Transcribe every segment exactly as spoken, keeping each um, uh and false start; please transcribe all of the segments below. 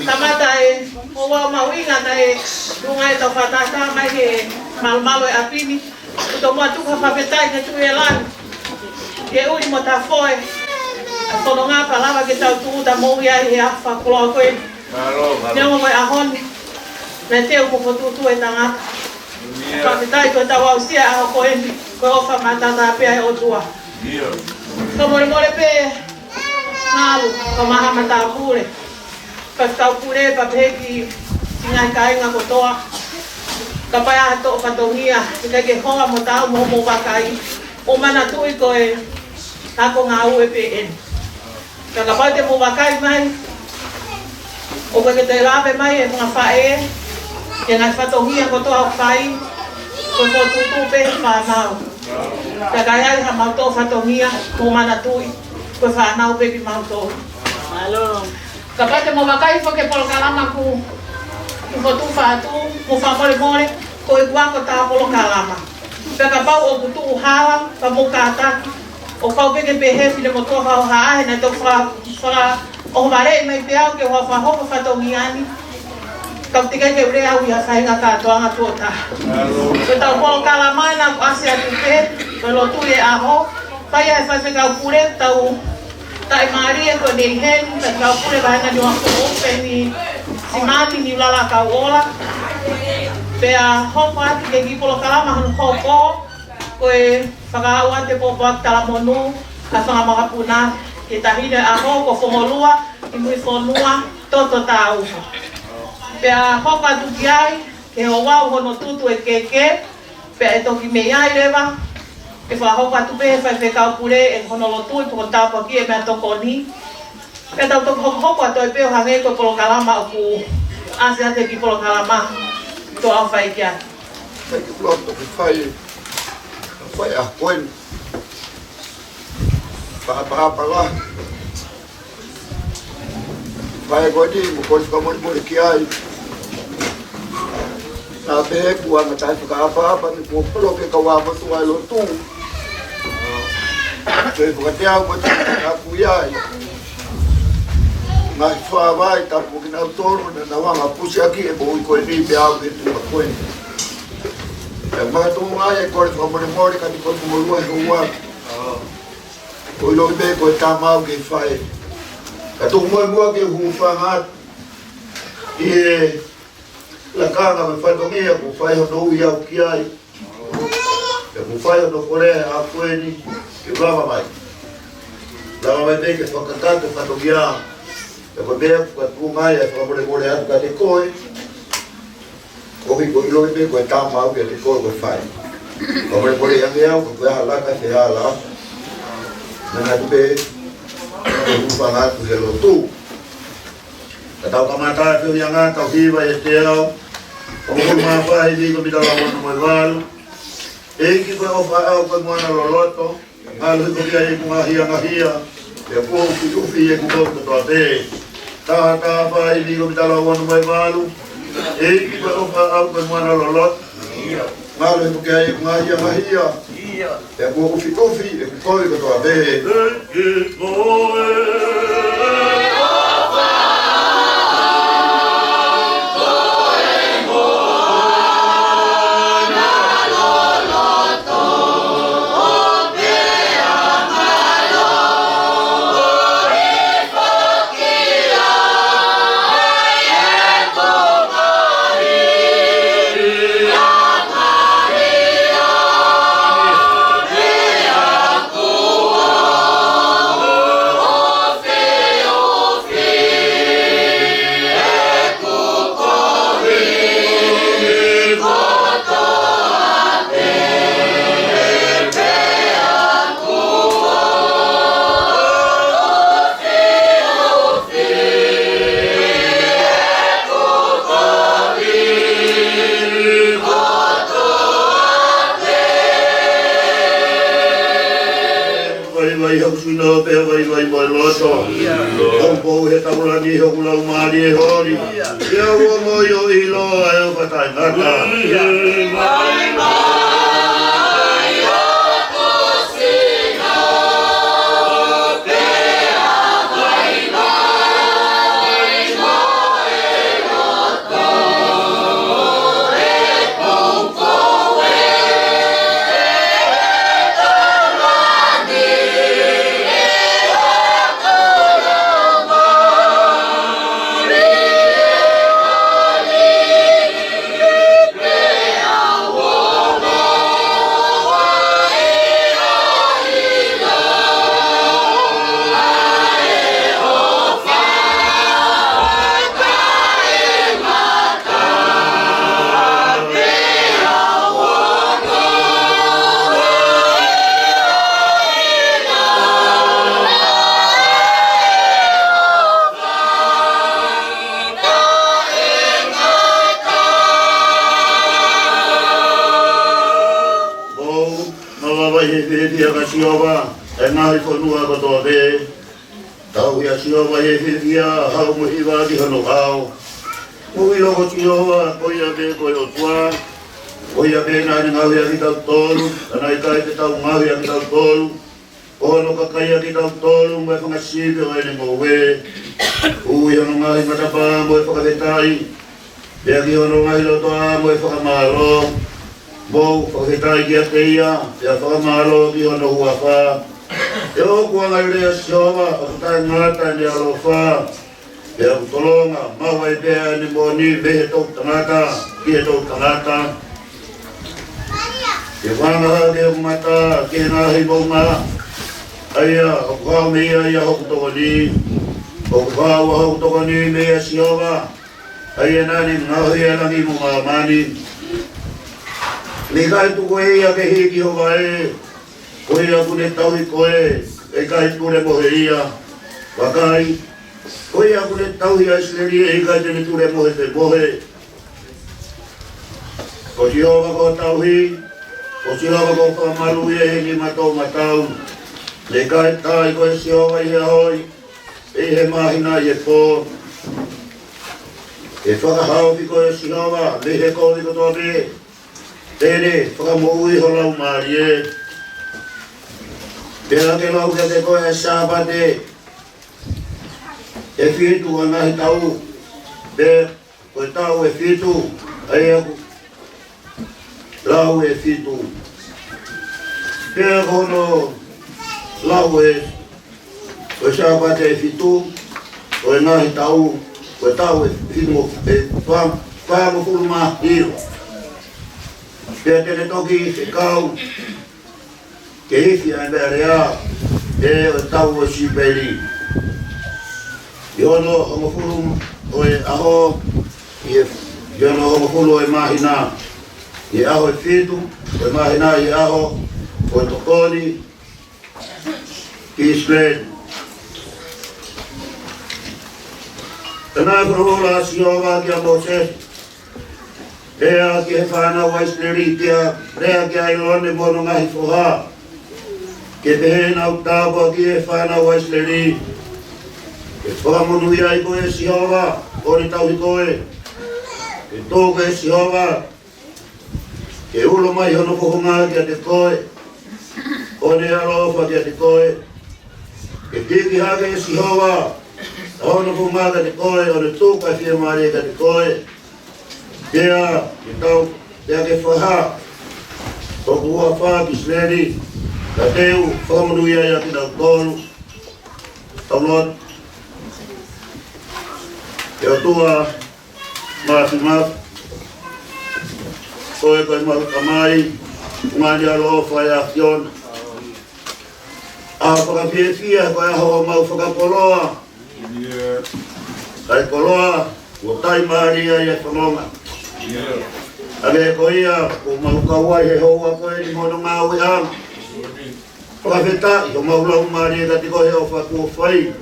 Kamata e, ʻo ua mahuʻinga naʻe tuʻunga ʻetau fakatātā mai he malumalu ʻo e ʻapi ni. ʻOku tau muʻa tuku ha fakafetaʻi ki he Tuʻi ʻo e langi. Ke ʻuli mo tafoe ʻa e fononga pea lava ke tau tūʻuta moʻui ai he ʻaho fakakoloa ko eni. Mālō, mālō. Neongo ko e ʻaho ni naʻe teu mo fokotuʻutuʻu e tangata. ʻIo. Fakafetaʻi ko ʻetau aʻusia e ʻaho ko eni, ko e ʻofa matata pē ʻa e ʻOtua. ʻIo. Fakamolemole pē, Ngalu, ka maha matāpule. Faifekau pule, pea pehē ki he ngaahi kāinga kotoa. Kapau ʻe ʻi ai ha toʻo fatongia, ʻikai ke hoa mo taau mo hoʻomou vakai, mou manatuʻi ko e ako ngāue pē eni. Ka kapau te mou vakai mai, ʻoku ʻikai ke toe lave mai e ngaahi faʻē, e ngaahi fatongia kotoa ʻoku fai, ko e fokotuʻutuʻu pē he fānau. Ka ʻikai ai haʻamau toʻo fatongia, mou manatuʻi, ko e fānau pē kimautolu. Mālō. Kapau te mou vakai foki e polokalama kuo, kuo fokotuʻu atu, mou fakamolemole, ko ʻeku ako tā polokalama. Pea kapau ʻoku tuʻu hala, pea mou kātaki, ʻoku pau pē ke pehē finemotuʻa fakahoha ʻa e naʻe toki faka, fakaʻohovaleʻi mai pē au ke u fakahoko e fatongia ni. Ka ʻoku teʻeki ai ke u lea au ʻi ha faʻahinga kātoanga tuʻo taha. Ko ʻetau polokalama naʻa ku ʻasi atu pē, ko e lotu ʻi he ʻaho, fai ʻe he faifekau pule, tau taʻimālie ko eni heni, faifekau pule vahenga ni ua foʻou pē ni Simani Niulala Kauola. Pea hoko atu ki he kiʻi polokalama hono hoko, ko e fakaaʻu atu e pōpoaki talamonū ʻa e fanga makapuna ki he taʻahine ʻaho ko Fongolua ʻi Muifonua, Toto Taufa. Pea hoko atu ki ai, ki he ouau hono tutu e keke, pea ʻe toki mei ai leva, ke fakahoko atu pē ʻe he faifekau pule ʻe hono lotu ʻi he pō ko e tāpuaki e meʻatokoni. Pea tau toki hokohoko atu ai pē ʻo hangē ko e polokalama ʻoku ʻasi atu ki he polokalama ʻoku tau fai ki ai. Thank you, Lord, ʻoku fai, fai ʻa koe. Fakaʻapaʻapa lahi. Fai ko eni, mo kole fakamolemole ki ai. Naʻa pehē kuo ʻoange ʻa e fakaʻapaʻapa ni kuo polo ke kau ʻa motu ai lotu. Ke fakateau mo te aku i ai. Ngaahi fāvai, tapu mo kinautolu, naʻa nau hanga ʻo pusiaki e moʻui ko eni pea aʻu ki he tuʻunga ko eni. Pea makatuʻunga ai e kole fakamolemole, ka ni ko e Fongolua he houa. Ko e ʻiloʻi pē ko e tama au ke fai. Ka tuku muʻa ke u hūfanga atu ʻi he lakanga mo e fatongia kuo fai hono ui au ki ai. Pea kuo fai hono kole ʻa koe ni ke lava mai. Lava mai pē ke fakakakato e fatongia. Pea ko e meʻa ʻoku tuʻu mai ai e fakamolemole atu kiate koe. Koeʻuhi ko e ʻiloʻi pē ko e tama au kiate koe ko e fai. Fakamolemole ange au, ko e hala ka te hala. Naʻa nau pē, ke hūfanga atu he lotu. Ka tau kamata atu ʻi he ngaahi tau hiva ʻiate au. ʻOku mou mafai ni ko mita lau anu mo e valu. ʻEiki ko e ʻofa au ko e moana loloto. Ngalu hifo ki ai ʻeku ngaahi angahia, pea kuo ʻufiʻufi ʻeku kovi kotoa pē. Taha taha fai ni ko mita lau anu mo e valu. ʻEiki ko e ʻofa au ko e moana loloto. Ngalu hifo ki ai ʻeku ngaahi angahia, pea kuo ʻufiʻufi ʻeku kovi kotoa pē. ʻEiki ko e ʻofa au ko e moana loloto. Vaivai hoku sino pea vaivai mo e loto. Hoku pou he taulani hoku laumālie holi. Ia ua mo io ʻilo ai ʻo fatai ngata. Fiefia kia Sihova ʻa e ngaahi fonua kotoa pē. Tauhi ʻa Sihova ʻi he fiefia, haʻu mo e hiva ki hono ʻao. Mou ʻilo ko Sihova, ko ia pē ko e ʻOtua. Ko ia pē naʻa ne ngaohi ʻa kitautolu, ka naʻe ʻikai te tau ngaohi ʻa kitautolu. Ko hono kakai ʻa kitautolu mo e fanga sipi ʻo ʻene ngoue. Ui hono ngaahi matapā mo e fakafetaʻi, pea ki hono ngaahi lotoʻā mo e fakamālō. Mou fakafetaʻi kiate ia, pea fakamālō ki hono huafa. He ʻoku angalelei ʻa Sihova, ʻoku taʻengata ʻene ʻaloʻofa, pea ʻoku tolonga maʻu ai pē ʻene moʻoni mei he toʻutangata ki he toʻutangata. Ke fakaangaha ʻa hoku mata ki he ngaahi moʻunga, ʻa ia ʻoku hao mei ai ʻa hoku tokoni. ʻOku hao ʻa hoku tokoni meia Sihova, ʻa ia naʻa ne ngaohi ʻa langi mo māmani. Naʻe ʻikai tuku ʻe ia ke hiki ho vaʻe, ko ia ʻoku ne tauhi koe, ʻe ʻikai tulemohe ia. Vakai, ko ia ʻoku ne tauhi ʻa ʻIsileli, ʻe ʻikai te ne tulemohe femohe. Ko Sihova ko e tauhi, ko Sihova ko e fakamaluʻi ʻi he nima toʻomataʻu. Naʻe ʻikai taaʻi koe ʻe Sihova ʻi he ʻaho, ʻi he māhina, ʻi he pō. ʻE fakahaofi koe ʻe Sihova mei he kovi kotoa pē, te ne fakamoʻui ho laumālie. Pea ke lau kiate koe ʻa e Sāpate ʻe fitu ʻo e ngaahi taʻu, pe ko e taʻu ʻe fitu, ʻa ia ʻoku lau ʻe fitu. Pea ko hono lau ʻe, ko e Sāpate ʻe fitu ʻo e ngaahi taʻu, ko e taʻu ʻe fitu mo, ʻe fā, fāngofulu mā hiva. Pea te ne toki fekau ke ifi ʻa e meʻa lea ʻe ʻo e taʻu ʻo e Siupeli. ʻI hono hongofulu ʻo e ʻaho, ʻi he, ʻi hono hongofulu ʻo e māhina, ʻi he ʻaho ʻe fitu ʻo e māhina, ʻi he ʻaho ʻo e tokoni ki ʻIsileli. Pea naʻe folofola ʻa Sihova kia Mōsese, lea ki he fānau ʻa ʻIsileli, pea lea kia ʻĒlone mo hono ngaahi foha, ke pehē: Naʻa ku tāpuakiʻi ʻa e fānau ʻa ʻIsileli, ke fakamonūʻia ai koe ʻe Sihova, ʻo ne tauhi koe. Ke tuku ʻe Sihova ke ulo mai hono fofonga kiate koe, ʻo ne ʻaloʻofa kiate koe. Ke hiki hake ʻe Sihova ʻa hono fofonga kiate koe, ʻo ne tuku ʻa e fiemālie kiate koe. Pea ke tau, pea ke fakahā hoku huafa ki ʻIsileli, ka te u fakamonūʻia ai ʻa kinautolu. Tau lotu. ʻE ʻOtua Māfimafi, ko koe ko homau Tamai, ʻoku ngata ʻa e ʻaloʻofa ʻa e ʻAfiona. ʻAho fakafiefia, ko e ʻaho ʻo homau fakakoloa. Kae koloa, kuo taʻimālie ʻa e fononga. Hangē ko ia kuo mau kau ai he houa ko eni mo hono ngāueʻanga. Fakafetaʻi homau laumālie kiate koe he ʻofa kuo fai.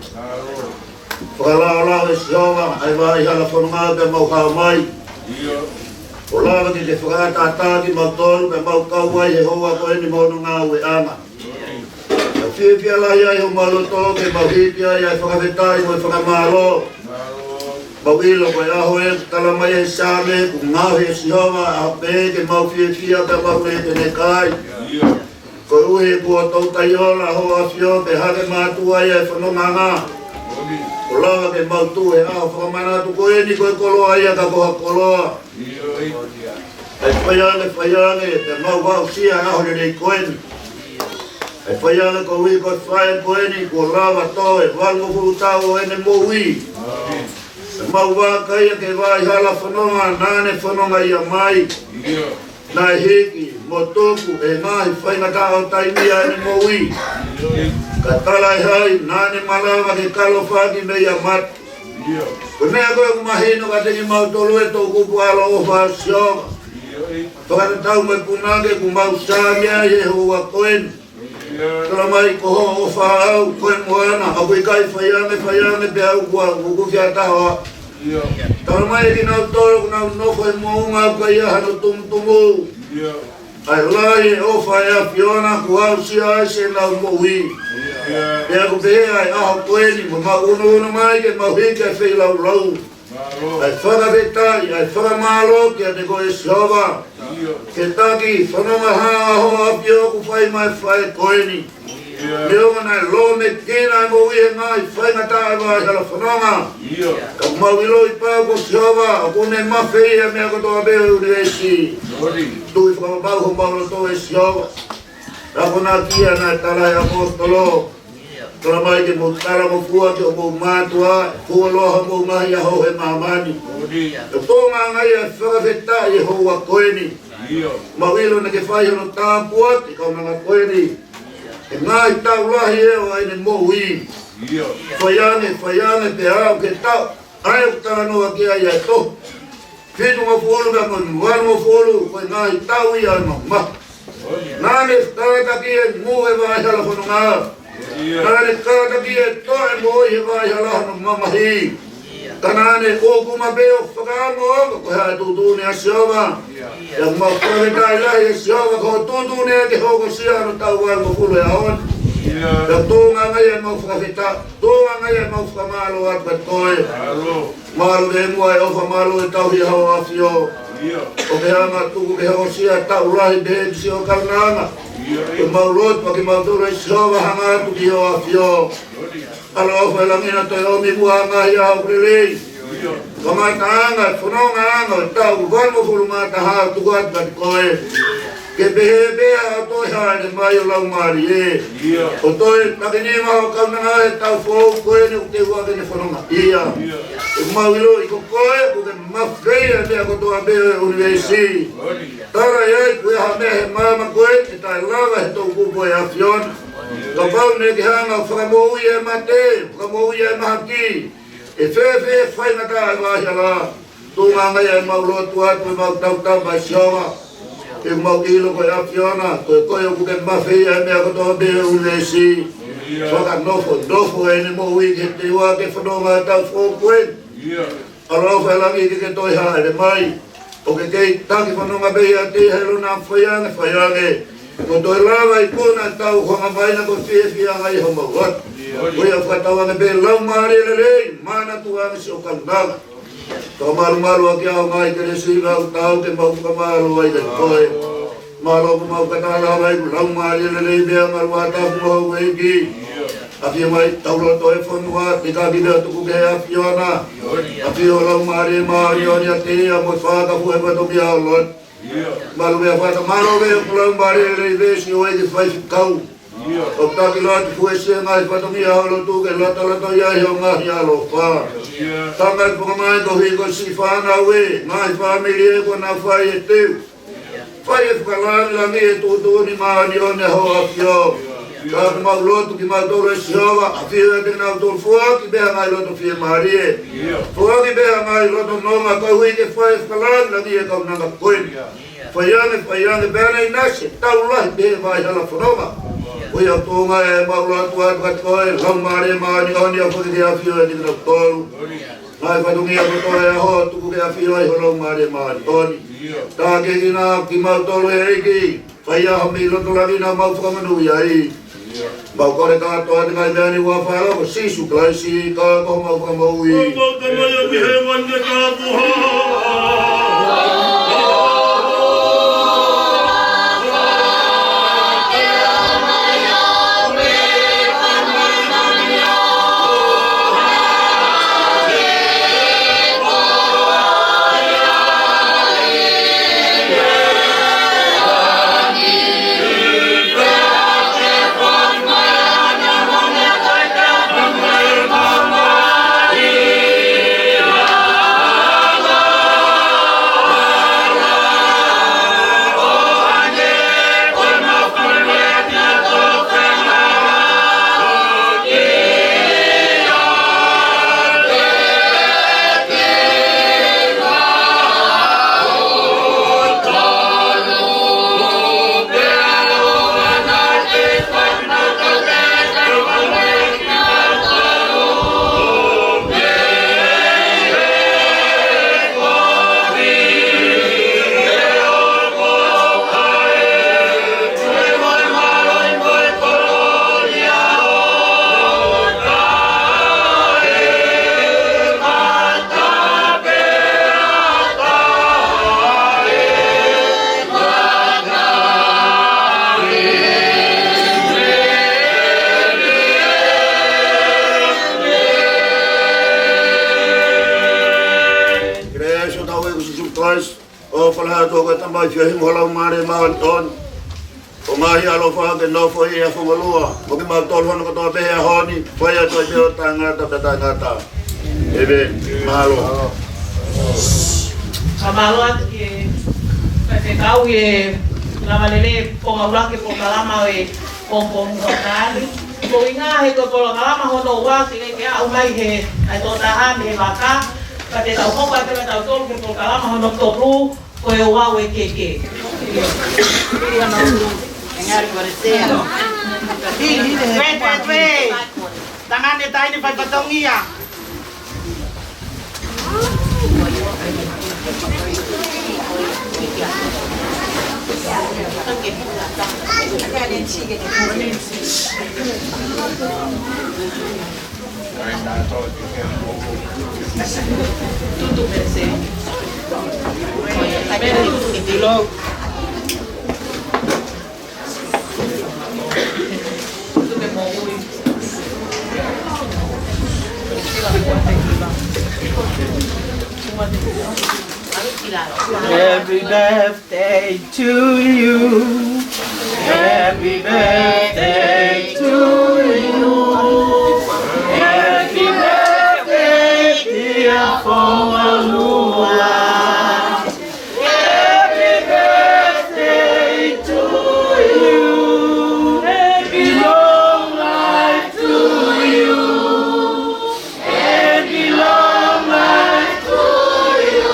Fakalaolao ʻe Sihova ʻa e vaʻa hala fononga pea mau hao mai. ʻO lava ke ke fakaʻataʻatā kimautolu pea mau kau ai he houa ko eni mo hono ngāueʻanga. Ka fiefia lahi ai homau loto ke mau hiki ai ʻa e fakafetaʻi mo e fakamālō. Mau ʻilo ko e ʻaho ʻe talamai ʻe he Saame, kuo ngaohi ʻe Sihova ʻa e ʻaho pē ke mau fiefia pea mau nekeneka ai. Koeʻuhi kuo toutai ola ho ʻAfio, pea hake mātuʻa ia ʻa e fononganga. ʻO lava ke mau tuʻu he ʻaho fakamanatu ko eni ko e koloa ia ka ko ha koloa. ʻE fai ange, fai ange, pea mau aʻusia ʻa e ʻaho lelei ko eni. ʻE fai ange koeʻuhi ko e faʻē ko eni kuo lava tō e valungofulu taʻu ʻo ʻene moʻui. Pea mau vakai ia ki he vaʻa hala fononga naʻa ne fononga ia mai. Naʻe hiki mo tuku ʻe he ngaahi faingataʻa ʻo taimi ʻa ʻene moʻui. Ka talaʻehai naʻa ne malava ke kalofaki mei he mate. Ko e meʻa ko ē ʻoku mahino kiate kimautolu ʻe toʻukupu ʻaloʻofa ʻo Sihova. Fakatatau mo e punake kuo mau sāmi ai he houa ko eni. Talamai ko hoʻo ʻofa au ko e moana, ʻoku ʻikai fai ange, fai ange pea ʻoku ʻa, ʻoku fia taha. Talamai ʻe kinautolu ʻoku nau nofo he moʻunga ʻoku ʻikai hano tumutumu. ʻa e lahi e ʻofa ʻa e ʻAfiona kuo aʻusia ai siʻenau moʻui. Pea ʻoku pehē ʻa e ʻaho ko eni, mo mau ʻunuʻunu mai ke mau hiki ʻa e feilaulau ʻa e fakafetaʻi, ʻa e fakamālō kiate koe Sihova. Ke taki fononga hā ʻa hoʻo ʻAfio ʻoku fai mai he faʻē ko eni. Neongo naʻe lōmekina e moʻui he ngaahi faingataʻa ʻo e hala fononga, ka mau ʻiloʻi pau ko Sihova ʻoku ne mafeia e meʻa kotoa pē ʻo e ʻunivēsi. Tui fakapapau homau loto ʻe Sihova. Ka ko e naʻe tala ʻe he ʻaposetolo, tala mai ke mou talangofua ki hoʻomou mātuʻa, fuoloa hoʻomou ngaahi ʻaho he māmani. Ko e tōʻonga ia e fakafetaʻi he houa ko eni. Mau ʻilo naʻa ke fai hono tāpuaki ki he kaunanga ko eni he ngaahi taʻu lahi ʻo ʻene moʻui. Fai ange, fai ange pea aʻu ki he taʻu ʻa ia ʻoku talanoa ki ai ʻa e tohi fitungofulu pea mo e valungofulu, ko e ngaahi taʻu ia ʻo e mamahi. Naʻa ne kātaki e ngū he vaʻe hala fononga. Naʻa ne kātaki e toʻo e moʻui he vaʻe hala hono mamahi. Ka naʻa ne ʻūkuma pē ʻo fakaongoongo ko e hā e tuʻutuʻuni ʻa Sihova. Pea mau fakafetaʻi lahi ʻe Sihova ko e tuʻutuʻuni ʻa e hokosia hono taʻu valungofulu he ʻaho ni. Pea tōʻonga ia ʻemau fakafetaʻi, tōʻonga ia ʻemau fakamālō atu kiate koe. Mālō e muʻa e ʻofa, mālō e tauhi ʻa hoʻo ʻAfio. ʻO ke hanga ʻo tuku ke hokosia taʻu lahi pehē ki siʻo kaunanga. Ke mau lotu ʻa kimautolu ʻe Sihova hanga atu ki hoʻo ʻAfio. ʻAlo ʻofa ʻo e langi, naʻa toe ʻomi muʻa ha ngaahi ʻaho lelei. Kamataʻanga e fonongaʻanga ʻo e taʻu valungofulu mā taha ʻoku tuku atu kiate koe. Ke pehē pē ʻa e toe hāʻele mai ʻo e Laumālie. ʻO toe taki nima hoʻo kaunanga he taʻu foʻou ko eni ʻoku teu ʻaki ʻene fononga. Ia. Ke mau ʻiloʻi ko koe ʻoku ke mafeia e meʻa kotoa pē ʻo e ʻunivēsi. Tala ia ʻoku ʻi ai ha meʻa he māmani ko eni ʻe taʻelava he toʻukupu ʻo e ʻAfiona. Kapau naʻa ke hanga ʻo fakamoʻui e mate, fakamoʻui e mahaki, ʻe fēfē e faingataʻa ʻo e vaʻe hala? Tuʻunga ange ia ʻemau lotu atu, ʻemau tautapa ʻe Sihova. Ke mau ʻilo ko e ʻAfiona, ko koe ʻoku ke mafeia e meʻa kotoa pē ʻo e ʻunivēsi. Fakanofo, nofo ʻene moʻui ke teu ʻaki e fononga he taʻu foʻou ko eni. ʻAlo ʻofa ʻo e langi, ke ke toe hāʻele mai. ʻO ke kei taki fononga pē ʻiate ia he ʻilo naʻa fai ange, fai ange. Ko e toe lava ikuna e taʻu ʻoku hanga mai, naʻa ko e fiefia ange ʻi homau loto. Ko ia fakatauange pē Laumālie lelei, manatuʻi ange siʻo kaunanga. Fakamalumalu ʻaki ʻa hoʻo ngaahi kelesi ʻoku tau ke mau fakamālō ai kiate koe. Mālō ʻoku mau fakatauange ʻoku Laumālie lelei pē ʻa e ngaahi ʻuluaki tapu ʻo e ʻEiki. ʻAfio mai tauloto e fonua, tika ki lea tuku ki he ʻAfiona. ʻAfio Laumālie Māʻoniʻoni ʻiate ia mo e fakafuefatongia ʻo e lotu. Mālō pē ʻa e fata, mālō pē ʻa e Laumālie lelei pē siʻo ʻEiki faifekau. ʻOku taki lotu fuesia e ngaahi fatongia ʻo e lotu ke lotoloto ia ʻi hoʻo ngaahi ʻaloʻofa. Tanga e puka mai koeʻuhi ko siʻi fānau ē, ngaahi fāmili ē kuo nau fai e teu. Fai e fakalangilangi e tuʻutuʻuni māʻoniʻoni ʻa hoʻo ʻAfio. Ka ʻoku mau lotu kimautolu ʻe Sihova, ʻafio ʻiate kinautolu, foaki pē ha ngaahi loto fiemālie. Foaki pē ha ngaahi loto nonga koeʻuhi ke fai e fakalangilangi e kaunanga ko eni. Fai ange, fai ange, pea ne ʻinasi e taʻu lahi pē he vaʻe hala fononga. Ko ia ʻoku tuʻunga ʻemau lotu atu kiate koe, Laumālie Māʻoniʻoni, ʻafio ki he ʻAfio ʻiate kinautolu. Ngaahi fatongia kotoa ʻo e ʻaho, tuku ke ʻafio ai ho Laumālie Māʻoniʻoni. Tākiekina kimautolu ʻe ʻEiki, fai ʻa e meʻi loto lahi naʻa mau fakamonūʻia ai. Mau kole kātoa ʻa e ngaahi meʻa ni ʻi he huafa ʻo Sīsū Kalaisi, ka ko homau Fakamoʻui. Christ, ʻofa lahi atu ko e Tamai, ʻi he hingoa ʻo e Laumālie Māʻoniʻoni. ʻO ngaahi ʻaloʻofa ke nofo ʻi he fonua, ʻo kimautolu hono kotoa pē he ʻaho ni, fai atu ai pē ʻo taʻengata pea taʻengata. ʻĒmeni. Mālō. Ka mālō atu ki he faifekau ʻi he lava lelei e konga ʻuluaki e polokalama ʻo e pongipongi ni. Ko e ʻuhinga he ko e polokalama hono ua ke, ke aʻu mai he, ʻa e tokotaha mei he vaka, ka te tau hoko atu ʻa tautolu ki he polokalama hono tolu, ko e ʻOua ʻe Kehekehe. Wait, wait, wait. Tangata taʻahine fai fatongia. Happy birthday to you. Happy birthday to you. Happy birthday, dear Fonolua. Happy birthday to you. Happy long life to you. Happy long life to you.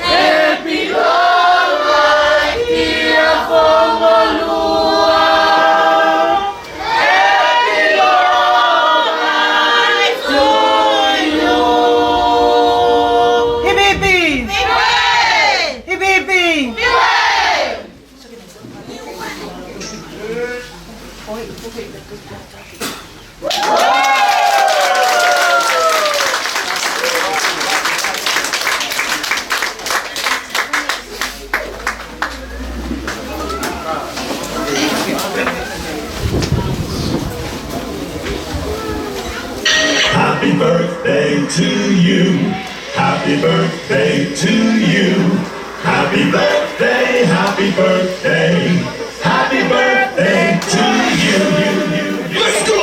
Happy long life, dear Fonolua. Happy long life to you. Hipi hipi. Hipi hipi. Hipi hipi. Happy birthday to you. Happy birthday to you. Happy birthday, happy birthday, happy birthday to you. Let's go!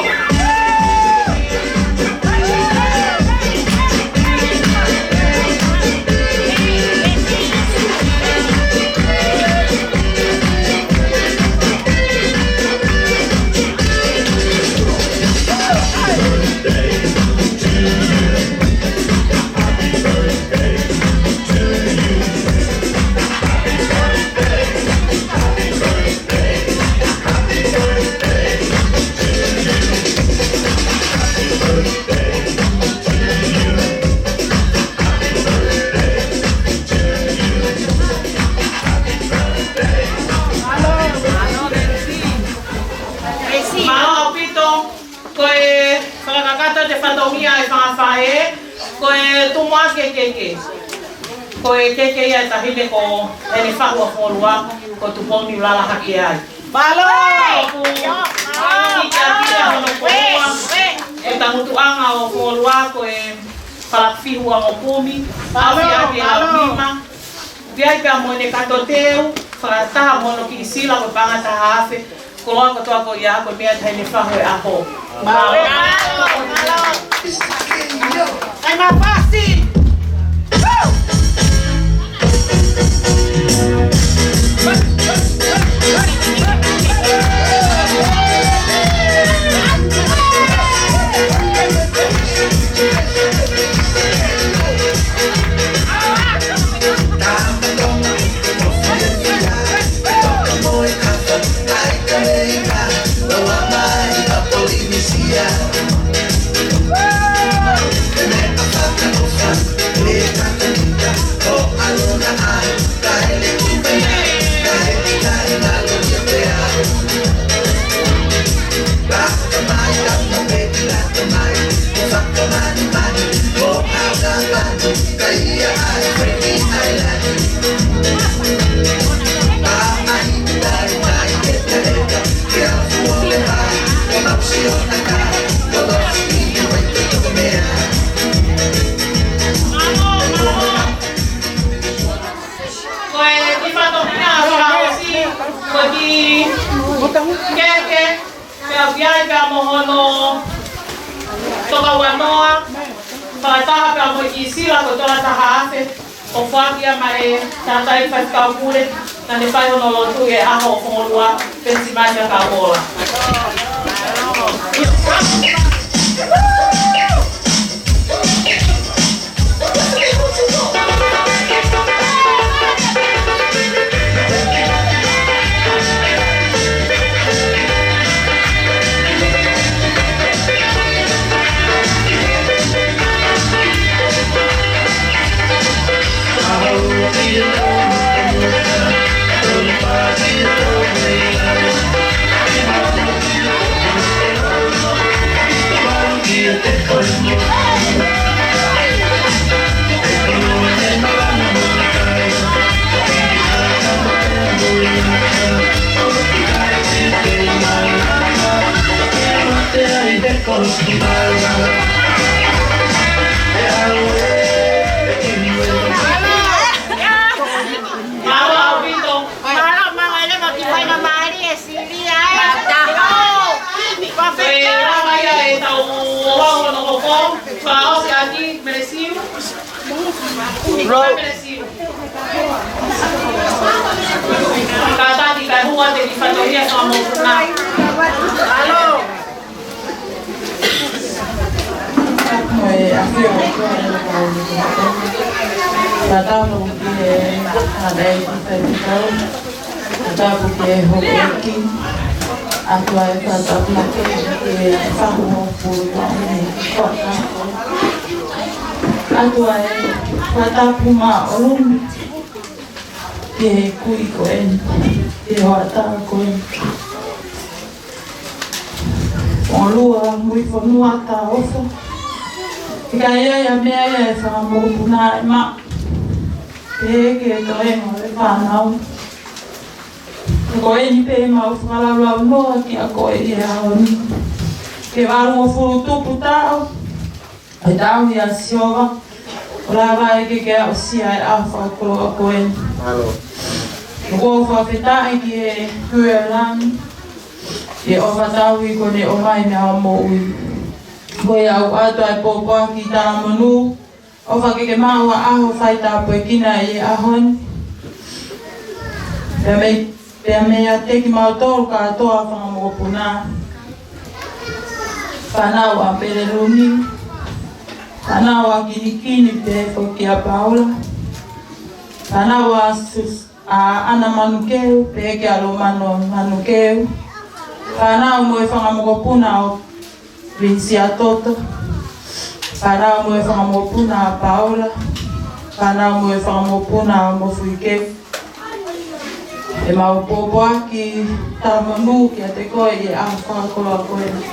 Mālō ʻaupito, ko e fakakakato ʻo e fatongia ʻa e fanga faʻē, ko e Tumuʻaki e Kehekehe. Ko e kehekehe ia ʻa e taʻahine ko Helefahu ʻa Fonolua, ko Tupou Niulala Hakeai. Mālō! ʻOku ʻikai ke ʻi ai hono koloa, ʻe tangutuʻanga ʻo Fonolua ko e Falafihu ʻa Ngokumi, Afiafi ʻe Launima. Pea ʻi ai pea mo ʻene kato teu, fakataha mo hono kiʻi sila ko e paʻanga taha afe, koloa kotoa ko ia ko e meʻa ʻa e taʻahine fahu ʻo e ʻaho. Mālō. Mālō. Kai mafasi. ʻIo, pea mo hono toka ua noa, fakataha pea mo e kiʻi sila ko e tola taha afe, ʻo foaki ia maʻa e tangataʻeiki faifekau pule, naʻa ne fai hono lotu he ʻaho ʻo Fongolua, Penisimani Kapola. Mālō ʻaupito. Mālō, mālō, e leva ki faingamālie e sili ai. Mālō. Ko e lava ia ʻetau ʻaho hono hoko, fakaʻosi ʻaki, Melesiu. Melesiu. Kātaki kae hū atu e kiʻi fatongia fanga mokopuna. Mālō. Ko e ʻafio ʻa e ʻOtua ʻi he kau. Fakatapu ki he tangataʻeiki faifekau. Fakatapu ki he houʻeiki. ʻOtua ē, fakatapu makehe ki he fāngofulu ʻo e fakatapu. ʻOtua ē, fakatapu māʻolunga ki he kui ko eni, ki he hoʻatā ko eni. Fongolua, Muifonua, Taʻofa. ʻIkai ʻi ai ha meʻa ia ʻe fanga mokopuna ʻe maʻu. Pehē ki he toenga ʻo e fānau. Ko eni pē ʻemau fakalaulaunoa kiate koe ʻi he ʻaho ni. Ke valungofulu tupu taʻu ʻe tauhi ʻa Sihova, ʻo lava ai ke ke aʻusia e ʻaho fakakoloa ko eni. Mālō. ʻOku ou fakafetaʻi ki he Tuʻi ʻo e langi, ʻi he ʻofa tauhi kuo ne ʻomai mei hoʻo moʻui. Ko ia ʻoku ʻoatu ai e pōpoaki talamonū, ʻofa ke ke maʻu ha ʻaho faitāpuekina ʻi he ʻaho ni. Pea mei Pea meiate kimautolu kātoa fanga mokopuna. Fānau ʻa Peleluni. Fānau ʻa Kinikini pehē foki kia Paula. Fānau ʻa Sus-, ʻa ʻAna Manukeu, pehē kia Lomano Manukeu. Fānau mo e fanga mokopuna ʻo Vinisia Toto. Fānau mo e fanga mokopuna ʻa Paula. Fānau mo e fanga mokopuna ʻa Mofuike. ʻEmau pōpoaki talamonū kiate koe ʻi he ʻaho fakakoloa ko eni.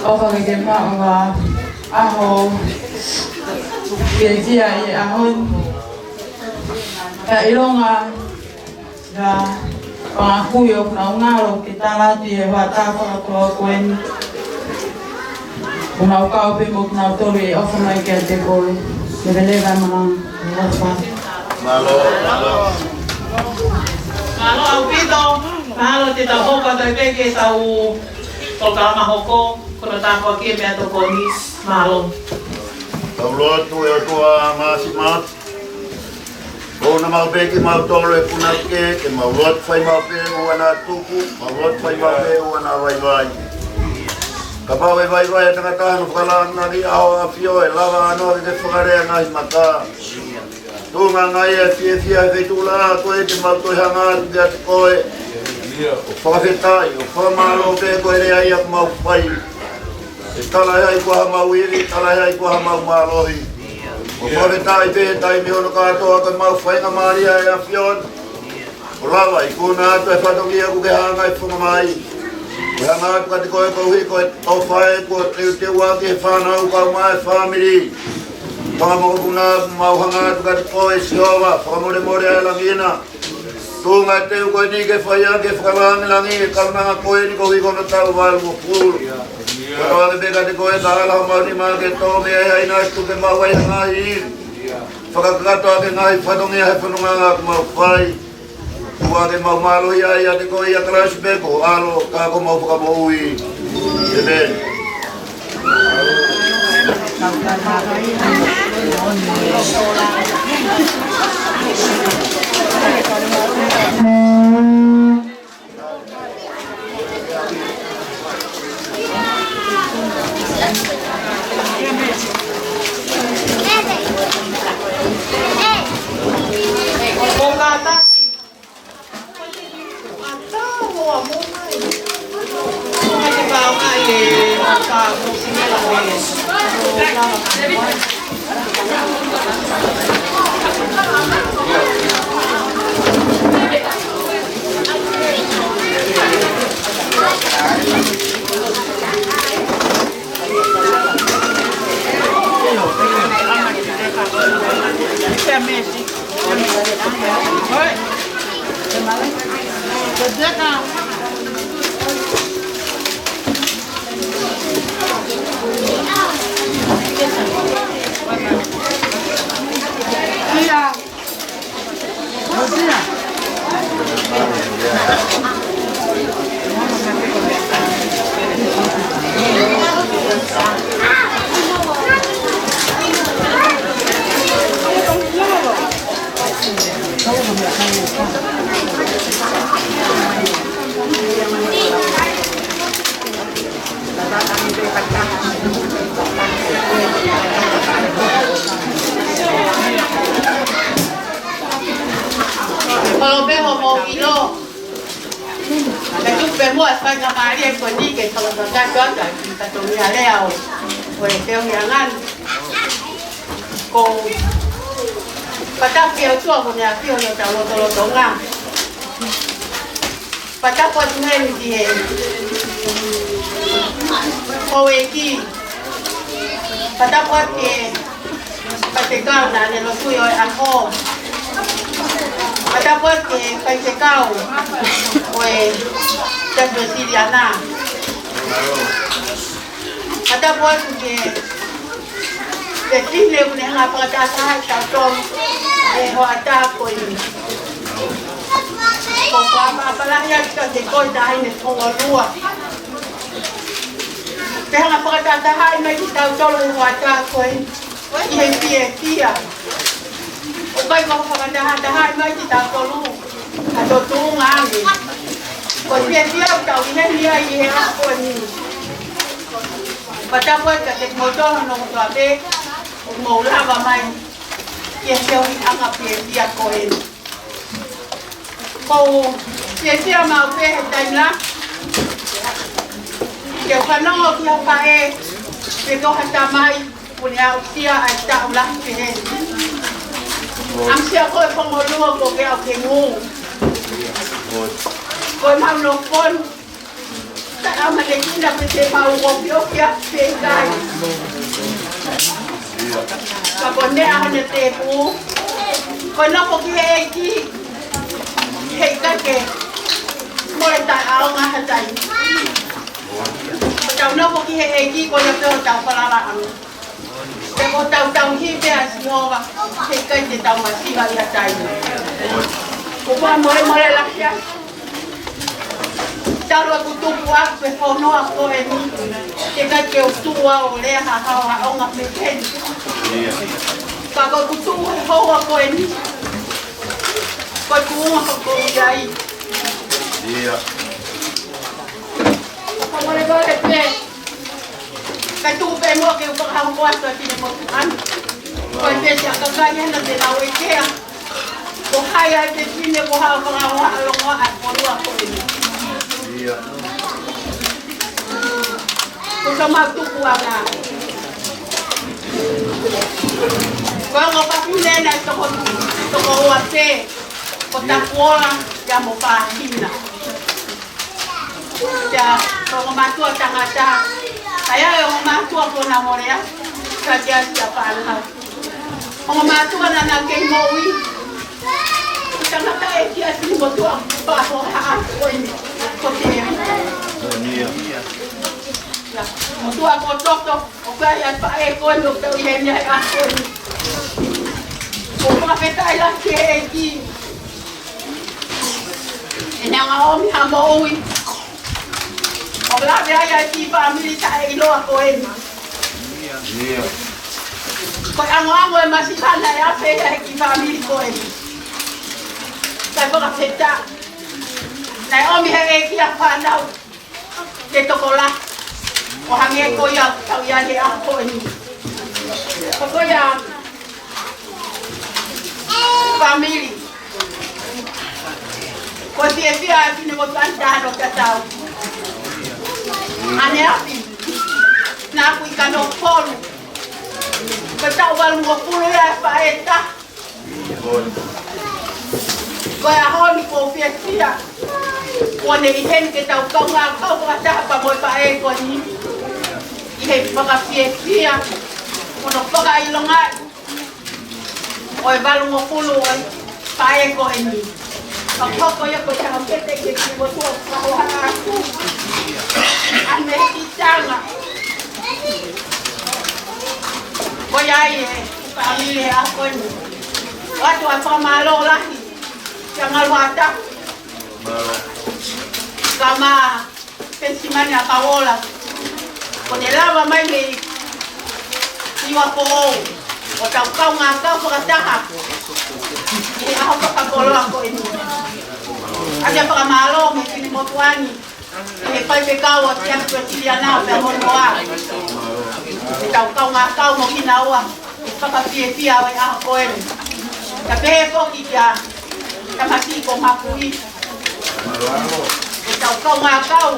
ʻOfa ke ke maʻu ha ʻaho fiefia ʻi he ʻaho ni. Kae ʻilonga ʻa e fanga kui ʻoku nau ngalo ke tala atu ʻi he hoʻatā fakakoloa ko eni. ʻOku nau kau pē mo kinautolu ʻi he ʻofa mai kiate koe. Leveleva e malanga. ʻOfa. Mālō, mālō. Mālō ʻaupito. Mālō, te tau hoko atu pē ki heʻetau polokalama hoko. Ko e tāpuaki e meʻatokoni. Mālō. Tau lotu. ʻE ʻOtua Māfimafi, ʻoua naʻa mau pehē kimautolu ʻe punake, ke mau lotu fai maʻu pē ʻoua naʻa tuku, mau lotu fai maʻu pē ʻoua naʻa vaivai. Kapau ʻe vaivai ʻa e tangata, hono fakalāngilangi ʻa ho ʻAfio, ʻe lava ʻa hono ke ke fakalea e ngaahi maka. Tuʻunga ange ia e fiefia he feituʻu lahi ko ē te mau toe hanga atu kiate koe ʻo fakafetaʻi, ʻo fakamālō pē ko e lea ia ʻoku mau fai. ʻE tala ʻe hai koā haʻamau ivi, tala ʻe hai koā haʻamau mālohi. ʻOku fakafetaʻi pē he taimi hono kātoa ko ʻemau faingamālie ʻa e ʻAfiona. ʻO lava ʻo ikuna atu e fatongia kuo ke hanga ʻo foaki mai. Ko e hanga atu kiate koe koeʻuhi ko e ʻofa ē kuo teuteu ʻaki e fānau kae ʻumaʻā e fāmili. Fanga mokopuna, mau hanga atu kiate koe Sihova, fakamolemole ʻa e langi na. Tuʻunga e teu ko eni ke fai ʻaki e fakalāngilangi e kaunanga ko eni koeʻuhi ko hono taʻu valungofulu. Kotoa ʻoku pehē kiate koe, ka ʻalu homau nima ke tō mei ai ha ʻinasi tuku ke maʻu ai ha ngaahi ivi. Fakakakato ʻaki e ngaahi fatongia he fononga ʻoku mau fai. ʻOku mau mālō ai ʻiate koe ʻia Kalaisi pē ko ho ʻAlo, ka ko homau Fakamoʻui. ʻĒmeni. Kolope hoʻomou ʻilo. Ka tuku pē muʻa e faingamālie ko eni ke fakatapu atu ʻa e fatongia lea ʻo, ʻo e feohiʻanga ni. Ko e fakatapu ki he ʻOtua ko ʻene ʻafio ʻi hotau lotolotonga. Fakatapu atu heni ki he houʻeiki. Fakatapu atu ki he faifekau naʻa ne lotu ʻi he ʻaho. Fakatapu atu ki he faifekau ʻo e Siasi Uēsiliana. Fakatapu atu ki he fefine ʻoku ne hanga ʻo fakatahatahaʻi kitautolu he hoʻatā ko eni. ʻOku ou fakaʻapaʻapa lahi atu kiate koe Taʻahine Tongolua. Ke hanga ʻo fakatahatahaʻi mai kitautolu he hoʻatā ko eni ʻi he fiefia. ʻOku ʻikai ko e fakatahatahaʻi mai kitautolu ha tō tuʻunga ange. Ko e fiefia ʻoku tau ʻi heni ai ʻi he ʻaho ko eni. Fakatapu atu kiate kimoutolu hono kotoa pē ʻoku mou lava mai ki he feohiʻanga fiefia ko eni. ʻOku ou fiefia maʻu pē he taimi lahi ke u fanongo ki ha faʻē pe ko ha tamai ʻoku ne aʻusia ʻa e taʻu lahi pehē ni. ʻAmusia koe Tongolua, ʻoku ke aʻu ke ngū. Ko e mau nofo fonu, ka ʻamanaki na pe te mau ofiofi ʻa pe kai. Ka ko e meʻa hano tēpū, ko e nofo ki he ʻEiki, heʻikai ke mole taʻeʻaonga ha taimi. Ko ʻetau nofo ki he ʻEiki ko ia pē hotau falalaʻanga. Pea ko hotau tauhi pē ʻa Sihova, heʻikai te tau masiva ia taimi. Ko e fakamolemole lahi atu. Talu ʻeku tupu ʻaku pē he fonua ko eni, heʻikai ke u tuʻu au ʻo lea ha haohaoʻanga pehē ni. Ka ko ʻeku tuʻu he houa ko eni, ko e tuʻunga ʻoku ou ʻi ai. Fakamolemole pē. Kae tuku pē muʻa ke u fakahoko atu ʻa e finemotuʻa ni. Ko e pē siʻa kakai ena te nau ʻekea ko hai ʻa e fefine ko haʻo fakaongoongo ʻa e fonua ko eni. Ko e tama tupuʻanga. Ko e ongo fafine ena ʻe toko, toko ua pē. Ko Tapuola ia mo Pāhina. Pea ko e ongo mātuʻa tangata, ʻa ia ʻe ongo mātuʻa ko na molea, ka kia kia pānga. Ongo mātuʻa naʻa na kei moʻui. Tangata ʻe kia sini motuʻa pāho haa ko eni, ko te. Ia, motuʻa ko Toto, ʻoku ʻi ai ʻa e faʻē ko eni, ʻoku tau ʻi heni ai ʻa ko eni. ʻOku fakafetaʻi lahi ki he ʻEiki. Naʻe ʻomi ha moʻui ʻo lave ai ʻa e kiʻi fāmili taʻeʻiloa ko eni. Ko e ʻangoʻango e masihana e afe ia he kiʻi fāmili ko eni. Kae fakafetaʻi naʻe ʻomi he ʻEiki ʻa e fānau ke tokolahi ʻo hangē ko ia ʻoku tau ʻi ai he ʻaho ko eni. Ko ia fāmili, ko e fiefia ʻa e finemotuʻa ni taha no tatau. ʻAneafi, naʻa ku ʻi Kanokupolu. Ko e taʻu valungofulu ia e faʻē taha. Ko e ʻaho ni ʻoku ou fiefia kuo ne ʻi heni ke tau kaungā kau fakataha pea mo e faʻē ko eni ʻi he fakafiefia mo hono fakaʻilongaʻi ʻo e valungofulu ʻo e faʻē ko eni. Ka hoko ia ko e tau kete ke ki motu ʻo fakahoha atu ʻa e mehikitanga. Ko ia ai e fāmili he ʻaho ko eni. ʻOatu ʻa e fakamālō lahi kia Ngaluata, Kama Penisimani ʻa Paola, kuo ne lava mai mei Niuafoʻou ʻo tau kaungā kau fakataha ʻi he ʻaho fakakoloa ko eni. ʻOatu e fakamālō mei he finemotuʻa ni, ʻi he faifekau ʻo Siasi Uēsiliana pea mo Noa. Ke tau kaungā kau mo kinaua ʻi he fakafiefia ʻo e ʻaho ko eni. Pea pehē foki kia Tamasiʻi ko Makui. Ke tau kaungā kau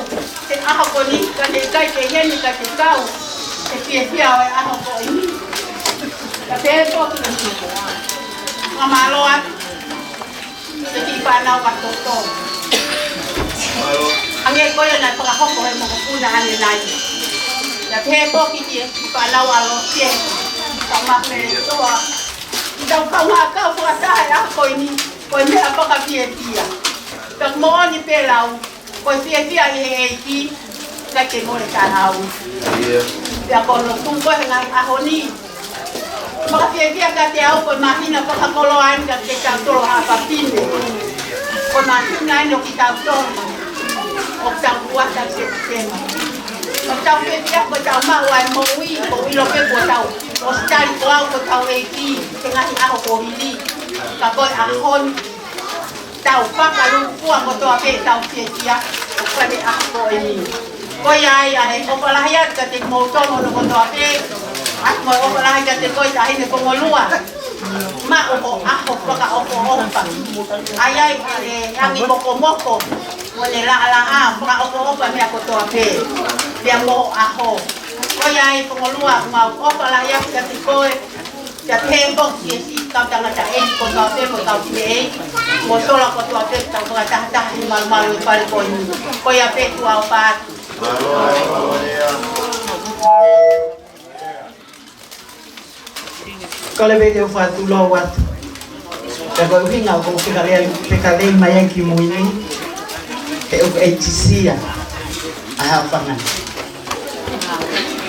he ʻaho ko eni, ka ne ʻikai ke ʻi heni ka te kau he fiefia ʻo e ʻaho ko eni. Pea pehē foki, fakamālō atu ki he kiʻi fānau ʻa Toto. Hangē ko ia naʻe fakahoko he mokopuna ʻanenai. Pea pehē foki ki he kiʻi fānau ʻa Losie, ka ma me toa. Ke tau kaungā kau fakataha he ʻaho ko eni, ko e meʻa fakafiefia. Pea moʻoni pē lau, ko e fiefia ʻi he ʻEiki, ʻikai ke mole taʻau. Pea ko hono tuʻu ko ē he ngaahi ʻaho ni, fakafiefia kiate au ko e māhina fakakoloa eni kiate kitautolu haʻa fafine. Ko e māhina eni ʻo kitautolu ʻoku tau fuata Sepitema. ʻOku tau fiefia ko ʻetau maʻu ʻa e moʻui, ʻoku ou ʻilo pē ko ʻetau ʻosi tali ko au ko hotau ʻEiki he ngaahi ʻaho kuo hili. Ka ko e ʻaho ni, tau fakalūkufua kotoa pē ʻetau fiefia ʻo fale ʻaho ko eni. Ko ia ai ʻa e ʻofa lahi atu kiate kimoutolu hono kotoa pē, ʻa ia mo e ʻofa lahi kiate koe Taʻahine Fongolua. Maʻu ho ʻaho fakaʻofoʻofa. ʻA ia ʻe angi mokomoko mo ne laʻalaʻā fakaʻofoʻofa meʻa kotoa pē. Pea mo ho ʻaho. Ko ia ai Fongolua, mau ʻofa lahi atu kiate koe. Pea pehē foki ki he siʻi kau tangataʻeiki kotoa pē mo e kau fineʻeiki, mo sola kotoa pē tau fakatahataha ʻi he malumalu ʻi he fale ko eni. Ko ia pē, tuʻa ʻofa atu. Kole pē ke u fakatulou atu. Pea ko e ʻuhinga ʻoku ou fekale-, fekalei mai ai ki mui ni, he ʻoku ʻeitisia ʻa e haʻofanga ni.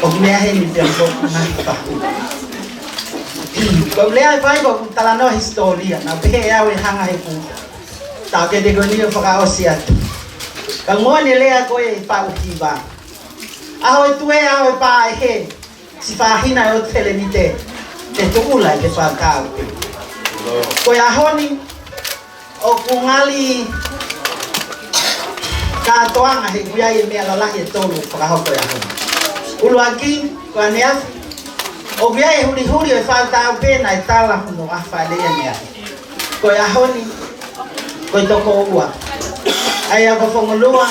ʻOku meʻa heni pea mo e ngaahi pahu. Ko e lea ʻe fai ko e talanoa hisitōlia, naʻa pehē au ʻe hanga he ku tau ke te ko ni ʻo fakaʻosi atu. Ka ngoa ne lea ko e pau hiva. ʻAho e tuē, ʻaho e pā ʻe hē, siʻi fāhina ʻo e ʻOtu Felenite, te tuʻula ʻi he fakakau. Ko e ʻaho ni, ʻoku ngali kātoanga he ʻoku ʻi ai e meʻa lalahi ʻe tolu fakahoko he ʻaho ni. ʻUluaki, ko ʻaneafi, ʻoku ʻi ai e hulihuli ʻo e faʻu tau pē naʻe tala hono ʻafa lea ʻaneafi. Ko e ʻaho ni, ko e toko ua. ʻA ia ko Fongolua,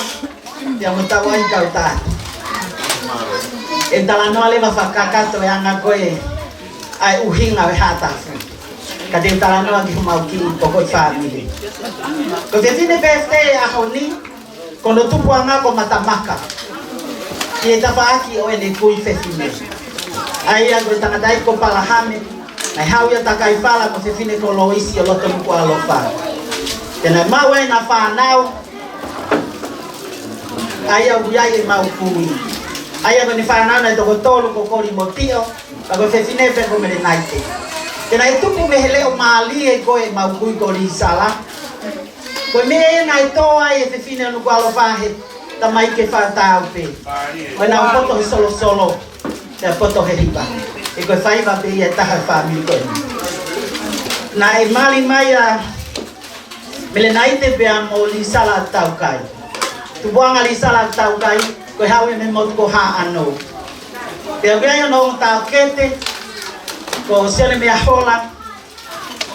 pea mo Tauʻatāina. ʻE talanoa leva fakakakato e anga ko ē ʻa e ʻuhinga ʻo e haʻa tafu. Ka te u talanoa ki homau kiʻi poko ʻi fāmili. Ko e fefine pēfitē ʻaho ni, ko hono tupuʻanga ko Matamaka. ʻI he tafaʻaki ʻo ʻene kui fefine. ʻA ia ko e tangataʻeiki ko Palahame, naʻe haʻu ia takai fala mo e fefine ko Loisi ʻo loto Nukuʻalofa. Pea naʻe maʻu ai ʻena fānau, ʻa ia ʻoku ʻi ai ʻemau kui. ʻA ia ko ʻene fānau naʻe toko tolu ko Koli mo Tiʻo, pea ko e fefine pē ko Melenaite. Pea naʻe tupu mei he leʻo mālie ko ē ʻemau kui ko Lisala. Ko e meʻa ia naʻe tō ai e fefine ʻo Nukuʻalofa he tamaiki ʻe fā taʻu pē. Ko ʻenau poto he solosolo, pea poto he hiva. He ko e faiva pē ia ʻe taha he fāmili ko eni. Naʻe mali mai ʻa Melenaite pea mo Lisala Taukai. Tupuʻanga Lisala Taukai, ko e haʻu ia mei he motu ko Haʻano. Pea ʻoku ʻi ai hono ongo taʻokete, ko Sione Meahola,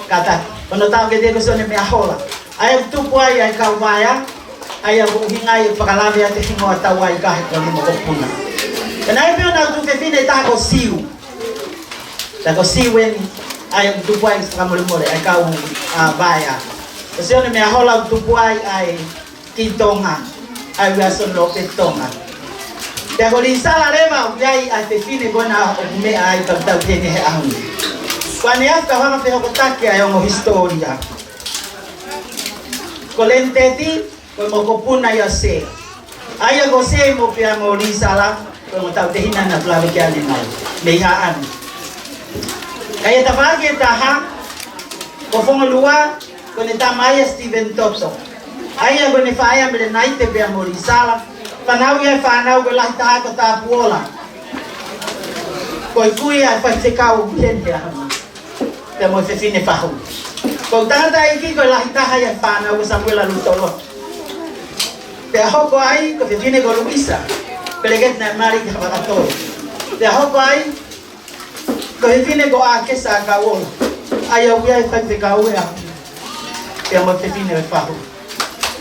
kātaki. Ko hono taʻokete ko Sione Meahola. ʻA ia ʻoku tupu ai ʻa e kau vaea, ʻa ia ʻoku ʻuhinga ai e fakalave ʻa e hingoa Taukai he ko e mokopuna. Pea naʻe ʻi ai pē honau tuofefine ʻe taha ko Siu. Pea ko Siu eni, ʻa ia ʻoku tupu ai, fakamolemole, ʻa e kau, ʻa, vaea. Ko Sione Meahola ʻoku tupu ai ʻa e Ki Tonga, ʻa e Wilson Lopez Tonga. Pea ko Lisala leva ʻoku ʻi ai ʻa e fefine ko ena ʻoku meʻa ai, tautau ki heni he ʻaho ni. Ko ʻene ʻafi ka hanga fehokotaki ʻa e ongo hisitōlia. Ko Lenteti, ko e mokopuna ia ʻo Sē. ʻA ia ko Sē mo pea mo Lisala, ko e ongo tautehina naʻa ku lave ki ai ʻanenai, mei Haʻano. ʻA ia tafaʻaki ʻe taha, ko Fongolua, ko ʻene tamai ʻa Steven Toto. ʻA ia ko ʻene faʻē ʻa Melenaite pea mo Lisala. Fānau ia ʻe fānau, ko e lahi taha ko Tapuola. Ko e kui ʻa e faifekau ʻoku ʻi heni he ʻaho ni. Pea mo e fefine fahu. Ko e tangataʻeiki ko e lahi taha ia he fānau ko Samuela Lutolo. Pea hoko ai ko e fefine ko Luisa. Peleketi naʻe mali ki Havakatoi. Pea hoko ai ko e fefine ko ʻAkesa Kauola. ʻA ia ʻoku ʻi ai e faifekau ia. Pea mo e fefine ʻe fahu.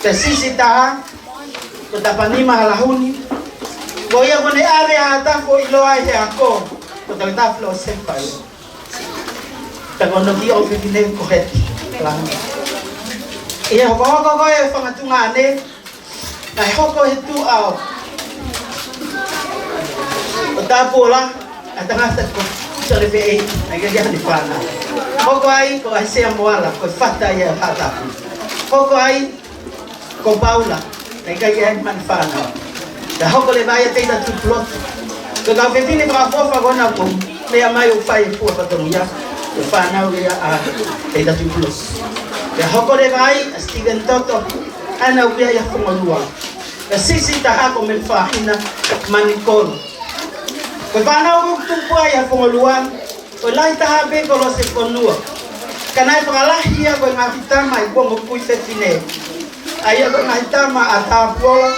Pea siʻisiʻi taha, ko Tapanima Halahuni. Ko ia ko ʻene ʻave ʻa Tafo ʻiloa ai he ako, ko Tafo Losefa. Pea ko hono kiʻi ʻofefine ko Heti Langi. ʻI he hokohoko ko ē e fanga tuongaʻane, naʻe hoko he tuʻa ʻo, ʻo Tapuola, ʻa e tangata ko Sale Feʻei, naʻe ʻikai ke ʻi ai haʻane fānau. Hoko ai ko ʻAisea Moala, ko e fata ia ʻo Haʻatapu. Hoko ai ko Paula, naʻe ʻikai ke ʻi ai haʻane fānau. Pea hoko leva ai ʻa Teita Tupulotu. Ko e kau fefine fakaʻofoʻofa ko ena ʻoku meʻa mai ʻo fai e fua fatongia, ko e fānau ia ʻa Teita Tupulotu. Pea hoko leva ai ʻa Steven Toto, ʻa ena ʻoku ʻi ai ʻa Fongolua. Pea siʻisiʻi taha ko Melefahina Manikolo. Ko e fānau ʻoku tupu ai ʻa Fongolua, ko e lahi taha pē ko Losefonua. Ka naʻe fakalahi ia ko e ngaahi tama ʻi he ongo kui fefine. ʻA ia ko e ngaahi tama ʻa Tapuola,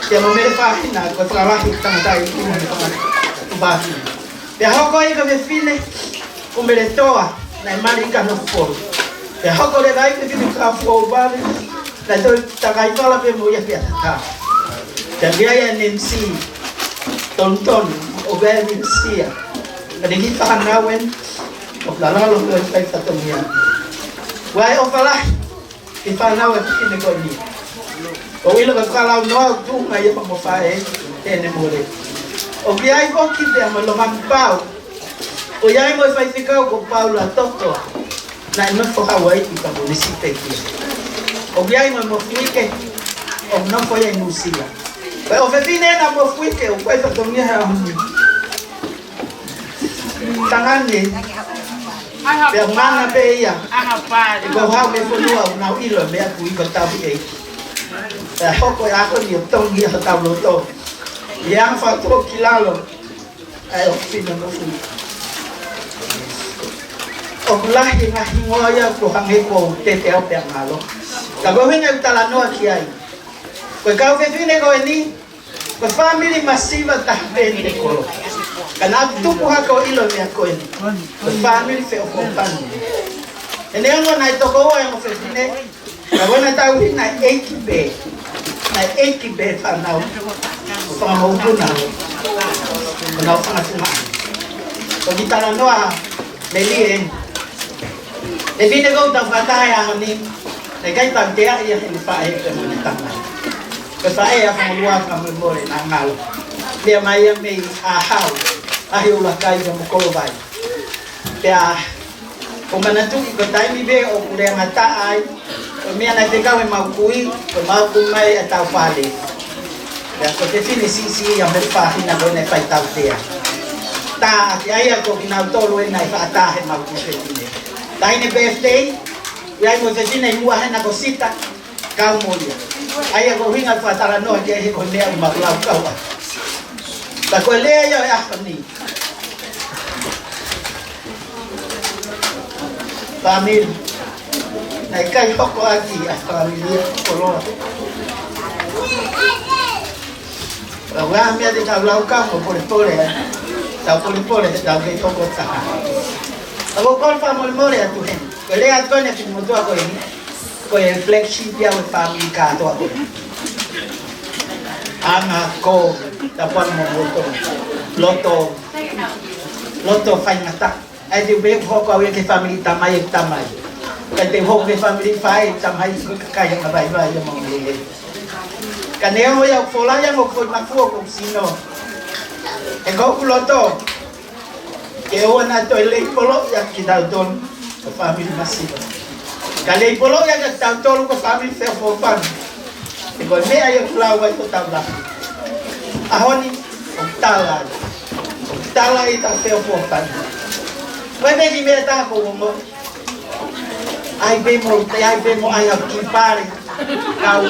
pea mo Melefahina, ko e fakalahi tangataʻeiki mo e fanga tuofefine. Pea hoko ai ko e fefine ko Meletoa, naʻe mali ʻi Kanokupolu. Pea hoko leva ai ko e fefine ko Kafouvale, naʻe toe takai fala pē mo ia pea tata. Pea ʻoku ʻi ai ʻa Nemisi Tonutonu, ʻoku ʻi ai ʻa Nemisi ia. Ka ne kiʻi fānau eni, ʻoku lalalo ko e fai fatongia. ʻOku ʻi ai e ʻofa lahi ki he fānau ʻa e fefine ko eni. ʻOku ʻilo ka fakalaunoa ʻoku tuʻunga ia pea mo e faʻē, Tene Mole. ʻOku ʻi ai foki pea mo Lomangi Pau. ʻOku ʻi ai mo e faifekau ko Paula Toto. Naʻe nofo Hauaiʻi ka ko Nisi pē ia. ʻOku ʻi ai mo e Mofuike, ʻoku nofo ia ʻi Nuʻusila. Ko e ʻofefine ena ʻa Mofuike, ʻoku fai fatongia he ʻaho ni. Tangane, pea ngana pē ia. Ko e hau mei fonua ʻoku nau ʻilo meʻa ʻoku ʻi ko tau ʻi ʻEiki. Pea hoko e ako ni ʻo tongi ia hotau loto. ʻI he anga fakatuʻu ki lalo. ʻA e ʻofefine Mofuike. ʻOku lahi e ngaahi hingoa ia ʻoku hangē ko Tete au pea ngalo. Ka ko e ʻuhinga ʻeku talanoa ki ai. Ko e kau fefine ko eni, ko e fāmili masiva taha pē eni he kolo. Ka naʻa ku tupu hake ʻo ʻilo e meʻa ko eni. Ko e fāmili feʻofoʻofani. He neongo naʻe toko ua e ongo fefine, ka ko ʻena tauhi naʻe ʻeiki pē. Naʻe ʻeiki pē fānau. Ko e fanga mokopuna. Ko ʻenau fanga tuongaʻane. Ko e kiʻi talanoa melie eni. Fefine ʻoku tau fakataha he ʻaho ni, naʻe ʻikai tautea ia heʻene faʻē pea mo ʻene tamai. Ko e faʻē ʻa Fongolua, fakamolemole, naʻa ngalo. Meʻa mai ia mei ʻAhau, ʻAhi ʻUluakai pea mo Kolovai. Pea ʻoku ou manatuʻi ko e taimi pē ʻoku lea ngata ai, ko e meʻa naʻe fekau heʻemau kui, ko ʻemau kui mai ʻa Taufale. Pea ko e fefine siʻisiʻi ia mei he fāhina ko ē naʻe fai tautea. Tā ʻaki ai ʻa kinautolu ē naʻe fakataha heʻemau kui fefine. Taʻahine birthday, ʻI ai mo e fefine ʻi muʻa hena ko Sita, kau mo ia. ʻA ia ko e ʻuhinga fakatalanoa ki ai he ko e meʻa ʻoku mau laukau ai. Ka ko e lea ia ʻo e ʻaho ni. Fāmili. Naʻe ʻikai hoko ʻaki ʻa e fāmili ʻa e koloa. Ka ʻoku ʻi ai e meʻa te tau laukau mo polepole, ē. Tau polepole, te tau kei tokotaha. Ka ʻoku ou fakamolemole atu heni. Ko e lea atu ko eni ʻa e kiʻi motuʻa ko eni. Ko e reflection pē ia ʻo e fāmili kātoa ko eni. Anga ko, tapu mo loto, loto, loto faingataʻa. ʻA ia te u pehē ʻoku hoko au ia ki he fāmili tamai ʻeku tamai. Ka te u hoko ki he fāmili faʻē ʻeku tamai, ko e kakai anga vaivai ia mo lelei. Ka neongo ia ʻoku folahi ange hoku foʻi makua, hoku sino. He ko hoku loto, ke ʻoua naʻa toe lei poloʻi ʻaki kitautolu, ko e fāmili masiva. Ka lei poloʻi ʻaki kitautolu, ko e fāmili feʻofoʻofani. He ko e meʻa ia ʻoku lau ai ko e tau lahi. ʻAho ni, ʻoku tala ai. ʻOku tala ai ʻetau feʻofoʻofani. Ko e meʻa ki meʻa taha ko uongo. ʻAi pē mo, ʻai pē mo ʻai ʻa e kiʻi pale. Kau,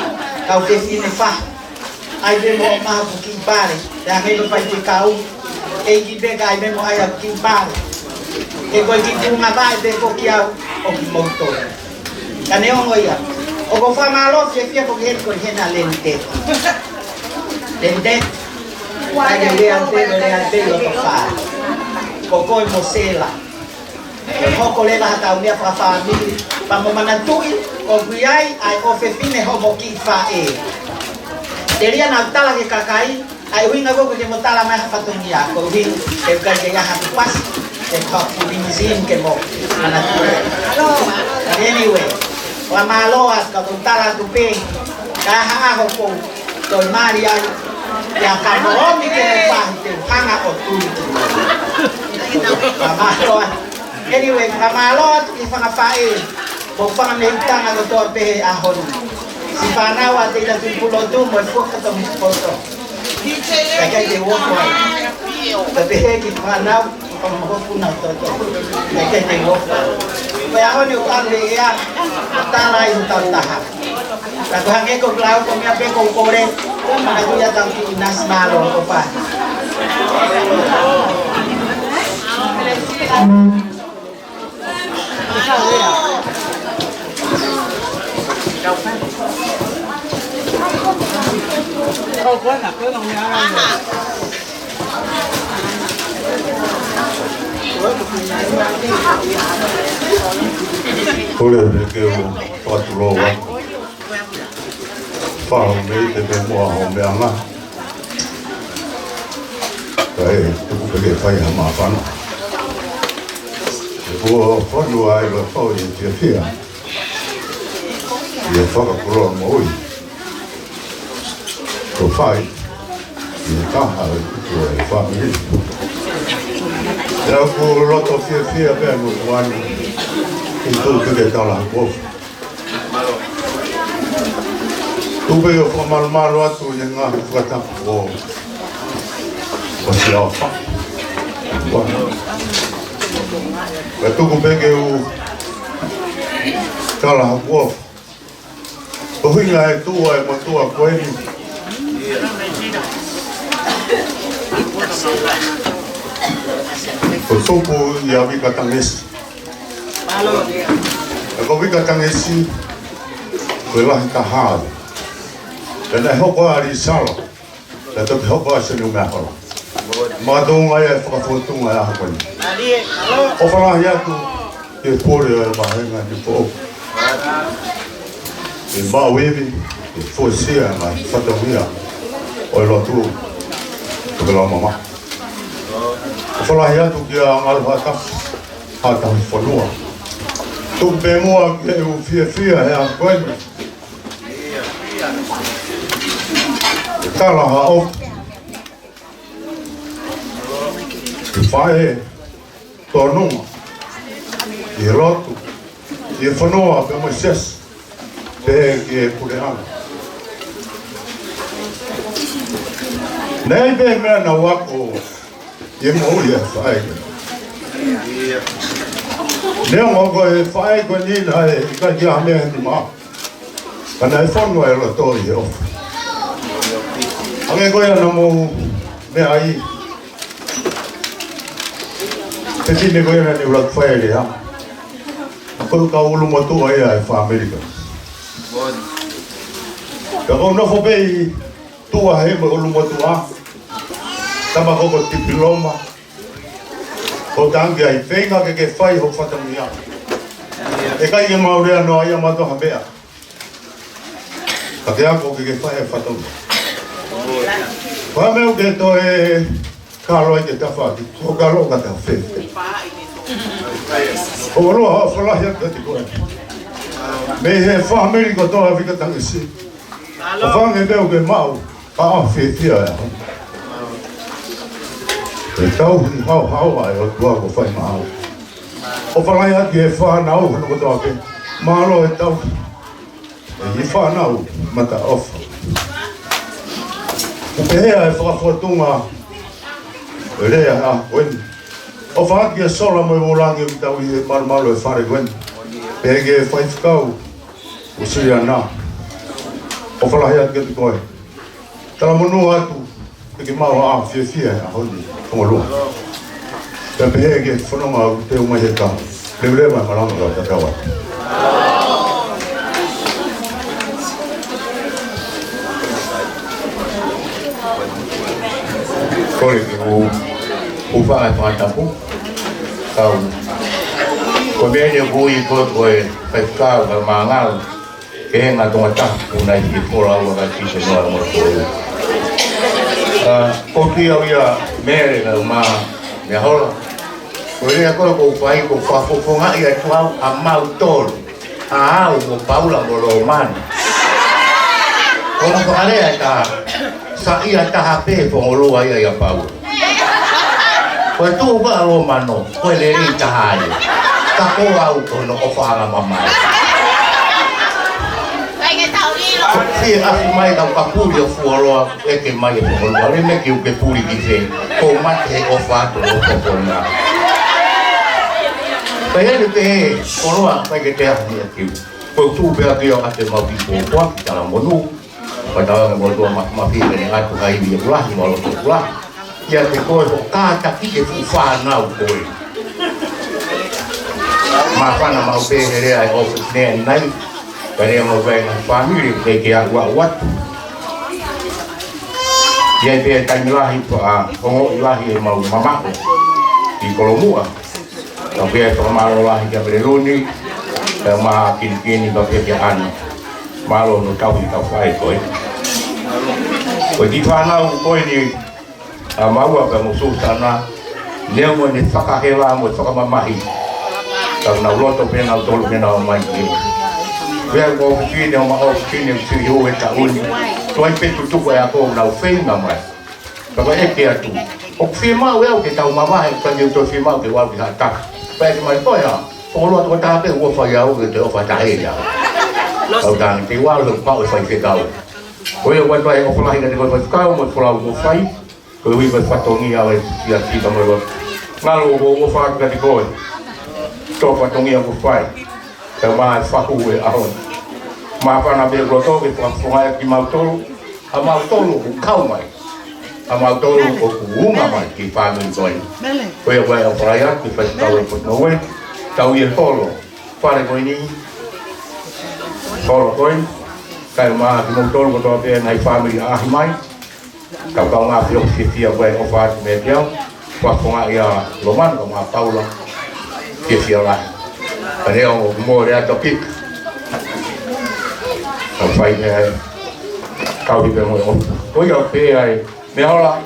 kau fefine fahi. ʻAi pē mo ʻomai ʻa e kiʻi pale. Te ake pē fai te kau. ʻEiki pē ka ʻai pē mo ʻai ʻa e kiʻi pale. He ko e kiʻi tuʻunga vaʻe pē ko kiʻi au ʻo kimoutolu. Ka neongo ia, ʻoku ou fakamālō fiefia ko eni ko hena Leni Teta. Leni Teta. ʻAi ke lea te, lea te loto fā. Ko koe mo Sela. Hoko leva ha tau meʻa fakafāmili, pea mo manatuʻi, ʻoku ʻi ai ʻa e ʻofefine hoʻomo kiʻi faʻē. Telia naʻa tala ki he kakai, ʻa e ʻuhinga ko ē ke mo tala mai ha fatongia, ko e ʻuhinga, ʻe ʻikai ke ʻi ai ha kuo pasi, ʻe kau kuo ʻi ai ke mo manatuʻi. Anyway, fakamālō atu ka ʻoku ou tala atu pē, ka ʻi ha ʻaho ʻoku ou toe mali ai, ʻi he ʻaho ni ke mo pahi te u hanga ʻo tui ki ai. Fakamālō atu. Anyway, fakamālō atu ki he fanga faʻē, mo e fanga mehikitanga kotoa pē he ʻaho ni. Siʻi fānau ʻa Teila Tuʻipulotu mo e Fuakava Tomikipoto. Kae ʻikai te u ofo ai. Ka pehē ki he fānau, fanga makapuna kotoa. Kae ʻikai te u ofo ai. Ko e ʻaho ni ʻoku ʻalu e ʻea, tala ai hotau taha. Ka ko e hangē ko e lau ko e meʻa pē ʻoku ou kole, ka ko ia tau kiʻi nasi mālō ko pa. Kole pē ke u fakatulou atu. Fāmili te pē mo e ʻaho meʻa na. Kae tuku pē ke fai ha māfana. Ko e fonu ai lo fau ʻi he fiefia. ʻI he fakakoloa moʻui. Ko e fai. ʻI he taha ʻi he kupu ʻo e fāmili. Pea ʻoku ou loto fiefia pē mo kuani. ʻI tuʻu pē ke tala ha kuofu. Tuku pē ʻo fakamalumalu atu ʻi he ngaahi fakatapu ʻo, ʻo Siaofa. Ka tuku pē ke u tala ha kuofu. Ko e ʻuhinga e tuʻu ʻa e motuʻa ko eni. Ko e tupu ʻia Vika Tangesi. Ka ko Vika Tangesi, ko e lahi taha. Pea naʻe hoko ʻa Lisala, pea toki hoko ʻa Seniumeahola. Makatuʻunga ia e fakafotunga ʻa e ʻaho ko eni. ʻOfa lahi atu ki he pule ʻo e vāhenga ni foʻou. ʻE maʻu ivi, ʻe fuesia ngaahi fatongia ʻo e lotu, ʻo e lau mama. ʻOfa lahi atu kia Ngalu Haʻatafu, Haʻatafu fonua. Tuku pē muʻa ke u fiefia he ʻaho ko eni. Ke tala ha ʻofa. Ke fai e tōnunga ʻi he lotu, ʻi he fonua pea mo e siasi, pea ki he puleʻanga. Naʻe ʻi ai pē meʻa naʻa ku ako ʻi he moʻui ʻa e faʻē. Neongo ko e faʻē ko eni naʻe ʻikai ke ʻi ai ha meʻa he nima, ka naʻe fonu ʻa e loto ʻi he ʻofa. Hangē ko ia naʻa mou meaʻi, pē fefine ko ia naʻa ne ʻuluaki fai e lea. Ko e kau ʻulumotuʻa ia ʻa e fāmili ko ē. Pea ko e nofo pē ʻi tuʻa he mo e ʻulumotuʻa. Tama ko ē ko e tipiloma. Ko e tangi ai, feinga ke ke fai ho fatongia. ʻE ʻikai ke mau lea noa ia mato ha meʻa. Ka ke ako ke ke fai e fatongia. Ko e meʻa ʻoku ke toe kalo ai ke tafaʻaki, ko e kalo ka ta fēfē. Ko e ʻofa lahi atu kiate koe. Mei he fāmili kotoa Vika Tangisi. ʻOfa ange pē ʻoku ke maʻu ʻa e fiefia ē. ʻE tauhi haohaoa ʻa e ʻOtua ko e fai maʻau. ʻOfa lahi atu ki he fānau hono kotoa pē. Mālō e tauhi ʻa e fānau mataʻofa. ʻOku pehē ʻa e fakafotunga lea ʻa ko eni. ʻOfa atu ki he sola mo e vūlangi ʻoku tau ʻi he malumalu e fale ko eni. Pehē ki he faifekau ʻo Suliana. ʻOfa lahi atu kiate koe. Talamonū atu, ke ke maʻu ʻa e fiefia he ʻaho ni, Fongolua. Pea pehē ki he fononga ʻoku teu mai he kau. Leveleva e malanga kau tatau atu. Kole ke u, u fai e fakatapu. Kau. Ko e meʻa ni ʻoku ui ko e, ko e faifekau ka māngalo. Ke henga tonga taha, ʻoku nai ki he folau ʻa e kise noa mo tolu. ʻA, ko kia ia Mele na uma, mea hola. Ko e lea ko ē ʻoku ou fai, ʻoku ou fakafofongaʻi atu au ʻa mautolu. ʻA au mo Paula mo Lomani. Ko hono fakalea ʻe taha, saiʻia taha pē Fongolua ia ʻia Paula. Ko e tuʻu ko ē ʻa Lomano, ko e lelei taha ia. Ka ko au ko hono ʻofaʻanga mamae. Fie ʻasi mai kau ka puli ʻo fuoloa, ʻeke mai ʻe Fongolua, le meki ʻoku ke puli ki fē, ʻoku ou mate he ʻofa atu ʻo ʻofa pona. Pea ʻi heʻene pehē, Fongolua, ʻikai ke te ahu ia kiu. Ko e tuʻu pē ʻa kiu ʻa te mau ki pōpoa, ki talamonū. Pea tau ange mo tua ma, ma fie pene atu hai ni ʻoku lahi, mo loto ʻoku lahi. ʻIate koe hoʻo kātaki e fuʻu fānau ko ē. Māfana maʻu pē he lea ʻa e ʻōfisi ni ʻanenai. Ka lea maʻu pē ngaahi fāmili ke ke aʻu aʻu atu. ʻI ai pē taimi lahi pea ongoʻi lahi ʻemau mamaʻo ʻi Kolomuʻa. Ka pea fakamālō lahi kia Meleluni, pea mo Kinikini, pea pehē kia ʻAna. Mālō hono tauhi kau fai ko ē. Ko e kiʻi fānau ko eni, ʻa Maua pea mo Susana, neongo ʻene fakahela mo e fakamamahi. Ka nau loto pē nautolu ke nau ō mai ki. Pea ko e ʻōfisi ni, ʻo ma ʻōfisi ni, ʻoku siʻi hū he taʻu ni. Tuai pē tutuku e ako nau feinga mai. Ka ko e ʻeke atu. ʻOku fiemaʻu ʻe au ke tau mavahe, ka ke u toe fiemaʻu ke u ʻalu ki ha taha. Pea ʻeke mai ko e hā, Fongolua tokotaha pē ʻoku ʻofa ʻia au ke te ʻofa taha ia. Kau tangi te u ʻalu he ʻoku pau e faifekau. Ko ia ʻoku ʻi ai e ʻofa lahi kiate koe faifekau, mo e folau kuo fai. Ko e ui ko e fatongia ʻo e fiefia mo e loto. Ngalo ʻoku ou ʻofa atu kiate koe. Tō fatongia kuo fai. Pea mo e fahu e ʻaho ni. Māfana pē loto ke fakafofongaʻi ʻaki kimautolu. ʻA mautolu ʻoku kau mai. ʻA mautolu ʻoku unga mai ki he fāmili ko eni. Ko ia ʻoku ou ʻofa lahi atu ki he faifekau ʻo e Potungāue. Tau ʻi he holo. Fale ko eni. Holo ko eni. Kae ʻumaʻā kimoutolu kotoa pē ngaahi fāmili ʻaʻahi mai. Kau kaungā fiefia ko e ʻofa atu mei kiate au. Fakafofongaʻi ʻa Lomani kae ʻumaʻā Paula. Fiefia lahi. Ka lea ʻo mo lea topika. Kau fai pē ai. Kau hipe mo e ʻofa. Ko ia pē ai. Mea hola.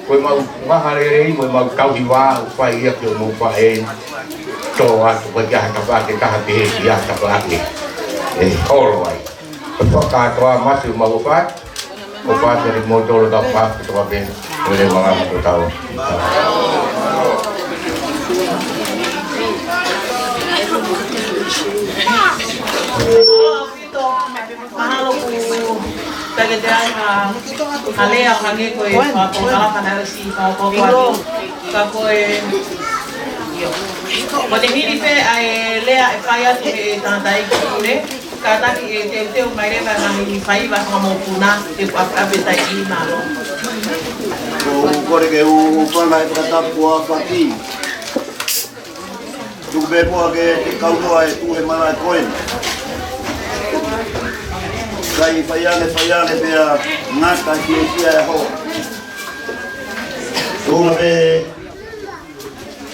Ko e mau maha lelei, ko e mau tauhi vā, ʻoku fai ia ke mo faʻē. Tō atu, ko e kia hata pake, taha pē, kia hata pake. ʻE, holo ai. Ko e fakatoa masi mau ʻofa. ʻOfa atu kimoutolu ka pa, ko toka pē. Ko e manga mo tau. Mahalo ʻoku ʻikai ke toe ʻi ai ha, ha lea ʻo hangē ko e fakapokalaka naʻe ʻosi fakapotopoto. Ka ko e Ko e hili pē ʻa e lea ʻe fai atu ʻe he tangataʻeiki pule, kātaki ʻe teuteu mai leva ʻa e ngaahi faiva fakamokopuna, ʻoku ʻapaʻapa ai. Mālō. ʻOku ou kole ke u fana e fakatapu ʻa Faki. Tuku pē muʻa ke te kau noa e tuʻu he malaʻe ko eni. Kae fai ange, fai ange pea ngata ki he fiefia e ʻaho. Tuʻunga pē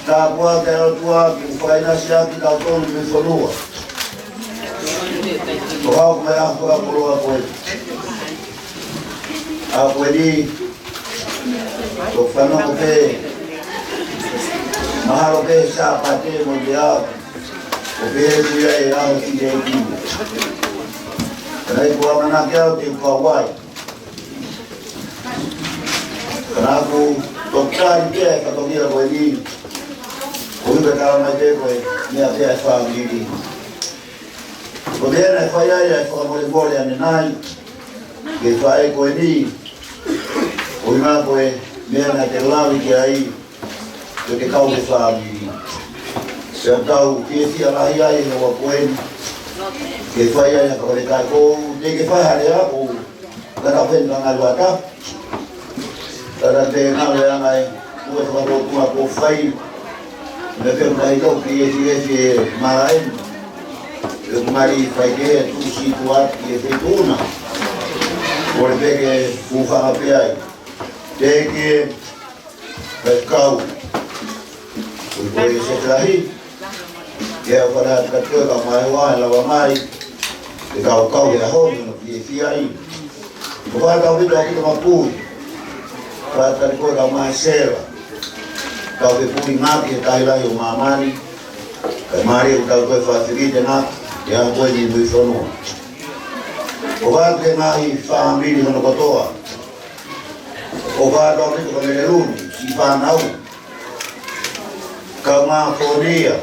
tāpuaki ʻa e ʻOtua kuo fakaʻinasi ʻaki kitautolu mei he fonua. Ko e ʻaho mai ʻa e fakakoloa ko eni. ʻA ko eni, ʻoku fanongo pē, mahalo pē Sāpate mo e meʻa, ʻoku pehē ʻoku ʻi ai e ʻaho ki he kimu. Ka naʻe ʻikai ke u ʻamanaki au te u kau ai. Ka naʻa ku tokanga ki he fatongia ko eni, ʻo ʻikai ke tala mai pē ko e meʻa pē ʻa e fāmili. Ko e meʻa naʻe fai ai ʻa e fakamolemole ʻanenai ki he faʻē ko eni, ʻuhinga ko e meʻa naʻa te lave ki ai, ko e kau he fāmili. Pea tau fiefia lahi ai he ʻaho ko eni, ke fai ai ha fakalelei ko ē, te ke fai ha lea ko ē, ka tau fai ha ngaahi lea ʻatā. Ka tau te ngalo e anga e, ʻoku fakatōtunga ko e fai. Meʻa pē ʻoku ʻikai ke fiefiaʻi e malaʻe ni. ʻOku mali fai ke tuʻu siʻi tuʻa ki he feituʻu na. Kole pē ke u fakaʻamu pē ai. Te ke, pē kau. Ko e sētuata lahi. Ke u fana atu ka toe ka mai ua, lava mai. Ke kau kau he ʻaho ni, ʻoku fiefia ai. ʻOku fakatau pē ʻa kita mapui. Fakatau ko e kau mai sela. Kau pē pui ngaki he tahi lahi ʻo māmani. Kae mālie ʻoku tau toe fāfili te ngaki, he ʻaho ko eni mui fonua. ʻOku fakatau ke ngaahi fāmili hono kotoa. ʻOku fakatau pē ʻa e kau meleluni, siʻi fānau. Kau ngā fōnia.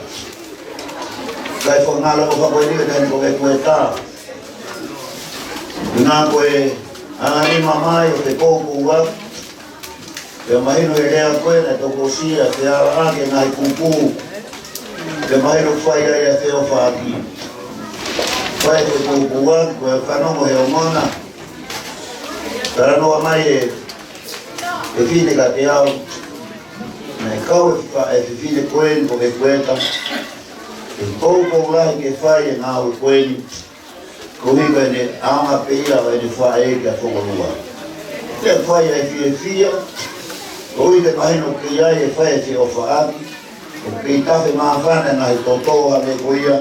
Kae fakangaloʻi ʻa e fakaʻuhinga ʻo e taimi ko ē ko e tā. Nā ko e anga ni mamae ʻo e poupou ua. Pea mahino e lea ko ē naʻe toki ʻosi ʻa e ala ʻa e ngaahi kupu. Pea mahino fai ai ʻa e feʻofaʻaki. Fai e poupou ua, ko e fanongo he ongona. Talanoa mai e fefine kiate au. Naʻe kau e fa-, e fefine ko eni ko e kueta. ʻE poupou lahi ke fai e ngāue ko eni. Koeʻuhi ko ʻene ʻaonga pē ia ʻo ʻene faʻē kia Fokolua. Pea fai ai e fiefia. Koeʻuhi ke mahino ki ai e fai e feʻofaʻaki. ʻOku kei tafe māfana e ngaahi tōtō ʻa e meʻa ko ia.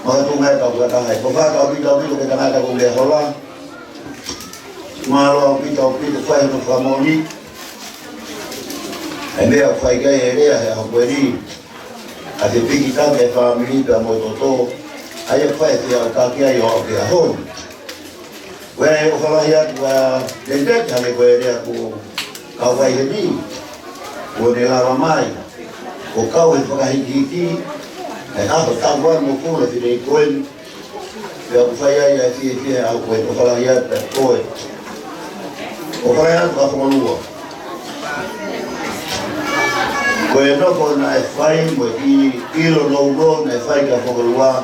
Makatuʻunga e kau fakataha. Ko e fakataha ʻaupito ʻaupito ki he tangata ko Meahola. Mālō ʻaupito ʻaupito fai hono fakamoʻoni. ʻA e meʻa ʻoku fai ki ai e lea he ʻaho ko eni. ʻA e fepikitaki e fāmili pea mo e tōtō. ʻA ia ʻoku fai e feʻaukaki ai ʻo aʻu ki he ʻaho ni. Ko e ʻofa lahi atu ʻa Lenteti, hangē ko e lea kuo kau ai heni. Kuo ne lava mai. Kuo kau he fakahikihiki. ʻA e ʻaho tapu atu mo e kula fefine ko eni. Pea ʻoku fai ai ʻa e fiefia he ʻaho ko ē, ʻofa lahi atu ʻa koe. ʻOfa lahi atu kia Fokolua. Ko e nofo naʻe fai mo e kiʻi ʻilo nounou naʻe fai kia Fokolua.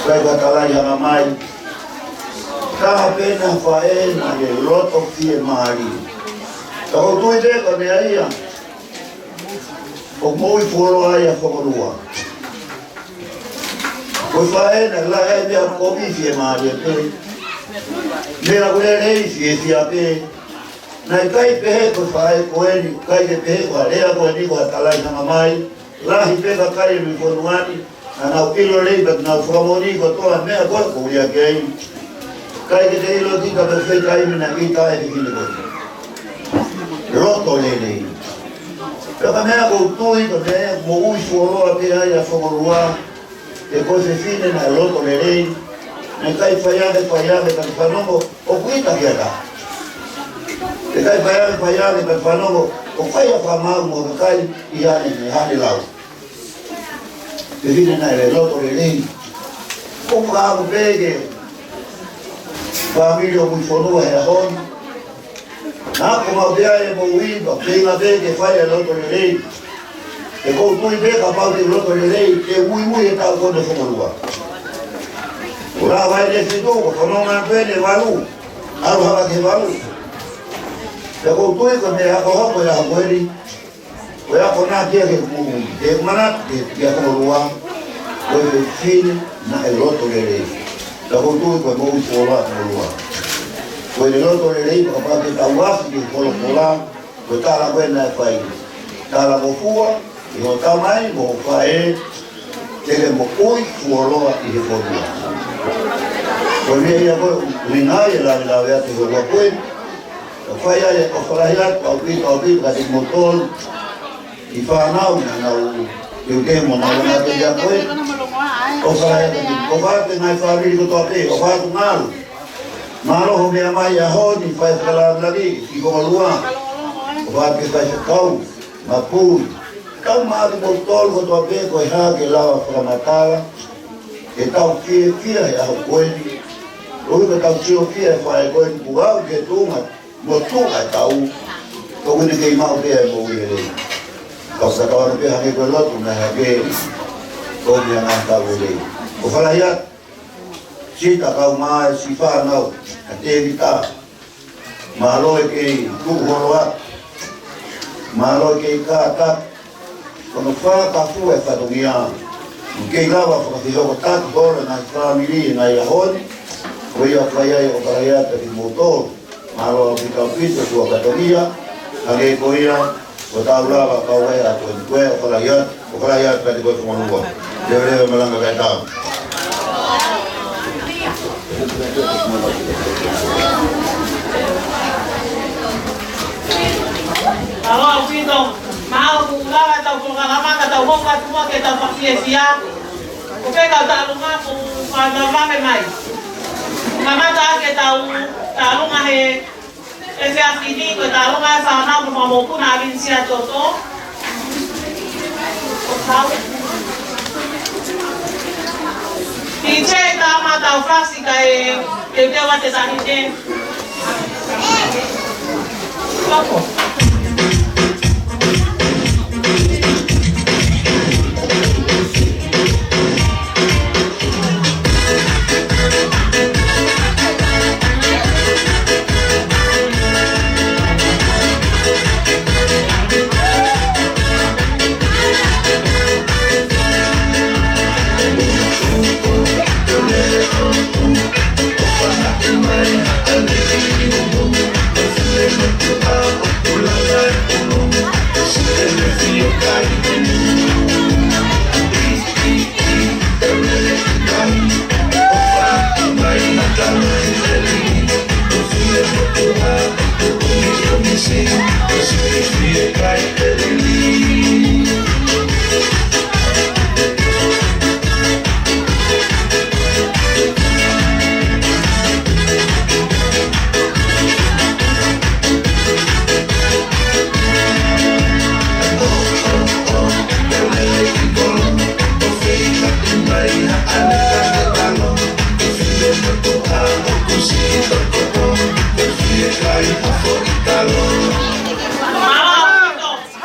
Kae ka talai hanga mai. Ka pena faʻē naʻe loto fiemālie. Ka ʻoku ou tui pē ko e meʻa ia. ʻOku moʻui fuoloa ia ʻa Fokolua. Ko e faʻē naʻe lahi ai e meʻa kovi fiemālie pē. Meʻa ʻoku lelei fiefia pē. Naʻe ʻikai pehē ko e faʻē ko eni, ʻikai ke pehē ko e lea ko eni ko e talai hanga mai. Lahi pē kakai ʻi he fonua ni, naʻa nau ʻilo lelei pea nau fakamoʻoni kotoa e meʻa ko ē ʻoku ou lea ki ai. ʻIkai ke te ʻilo kita pe fē taimi naʻe ʻita ai e fefine ko eni. Loto lelei. Pea ko e meʻa ʻoku ou tui ko e meʻa ʻoku moʻui fuoloa pē ai ʻa Fokolua, he ko e fefine naʻe loto lelei, naʻe ʻikai fai ange, fai ange, ka te fanongo, ʻoku ʻita ki ai ka. ʻIkai fai ange, fai ange, ka te fanongo, ʻoku fai ʻa e fakamaau mo e kakai ʻi haʻane, ʻi haʻane lau. Fefine naʻe loto lelei. ʻOku ou fakaʻamu pē ki he fāmili ʻo mui fonua he ʻaho ni. Naʻa ku maʻu pē ʻa e moʻui, pea feinga pē ke fai ʻa e loto lelei. He ʻoku ou tui pē kapau te u loto lelei, te u muimui he taʻu ko eni ʻe hongofulu mā ua. ʻOku lava ʻene fitu, ko e fononga pē ʻene valu, ʻalu hake ki he valu. He ʻoku ou tui ko e meʻa hokohoko ʻi he ʻaho ko eni, ko e akonaki ia ki he kumi, ke manatu ki he hongofulu mā ua, ko e fefine naʻe loto lelei. He ʻoku ou tui ko e moʻui fuoloa ʻa e hongofulu mā ua. Ko e loto lelei, kapau te tau afe ki he folofola, ko e tala ko ē naʻe fai. Talangofua ʻi hoʻo tamai mo hoʻo faʻē, te ke moʻui fuoloa ʻi he fonua. Ko e meʻa ia ko ē ʻoku ʻuhinga ai e lavelavea ʻa e hongofulu mā ua ko ē. ʻOku fai ai e ʻofa lahi atu ʻaupito, ʻaupito kiate kimoutolu. ʻI he fānau naʻa nau teuteu mo nau ʻalu atu ia ko ē. ʻOfa lahi atu kiate kimoutolu. ʻOfa atu ki he ngaahi fāmili kotoa pē, ʻofa atu Ngalu. Mālō hoʻo meʻa mai he ʻaho ni, fai fakalāngilangi ki he hongofulu mā ua. ʻOfa atu ki he faifekau, Mapui. Kau mai ʻa kimoutolu kotoa pē, ko e hā ke lava fakamatala, ke tau fiefia he ʻaho ko eni. Koeʻuhi ko ʻetau fiefia he faʻē ko eni kuo aʻu ki he tuʻunga mo tuʻu ai e taʻu, ko ʻene kei maʻu pē ʻa e moʻui lelei. Kau fakatauange pē hangē ko e lotu naʻe hake, ko e meʻa ngaahi taʻu lelei. ʻOfa lahi atu, Sita, kau mai siʻi fānau, ʻa Tēvita, mālō e kei tuʻu holo atu, mālō e kei kātaki, ko hono fakafua e fatongia, ʻoku kei lava fakafehokotaki holo e ngaahi fāmili he ngaahi ʻaho ni, ko ia ʻoku fai ai e ʻofa lahi atu kiate kimoutolu. Mālō ʻaupito ʻaupito, tuʻa kātoa ia, hangē ko ia, ʻoku tau lava kau ai ʻa e ko eni ko e ʻofa lahi atu, ʻofa lahi atu kiate koe Fonua. Leveleva e malanga kae tau. Mālō ʻaupito, mālō ʻoku lava ʻetau polokalama ka tau hoko atu muʻa ke tau fakafiefia. Ko e pē kau tālunga ʻoku fakamāmani mai. Kamata ʻaki ʻetau tālunga he efiafi ni, ko e tālunga ʻa e fānau mo e mokopuna ʻa Vinisia Toto. Ko tau. DJ, tau ma tau fasi kae teuteu atu e tahine. Loko.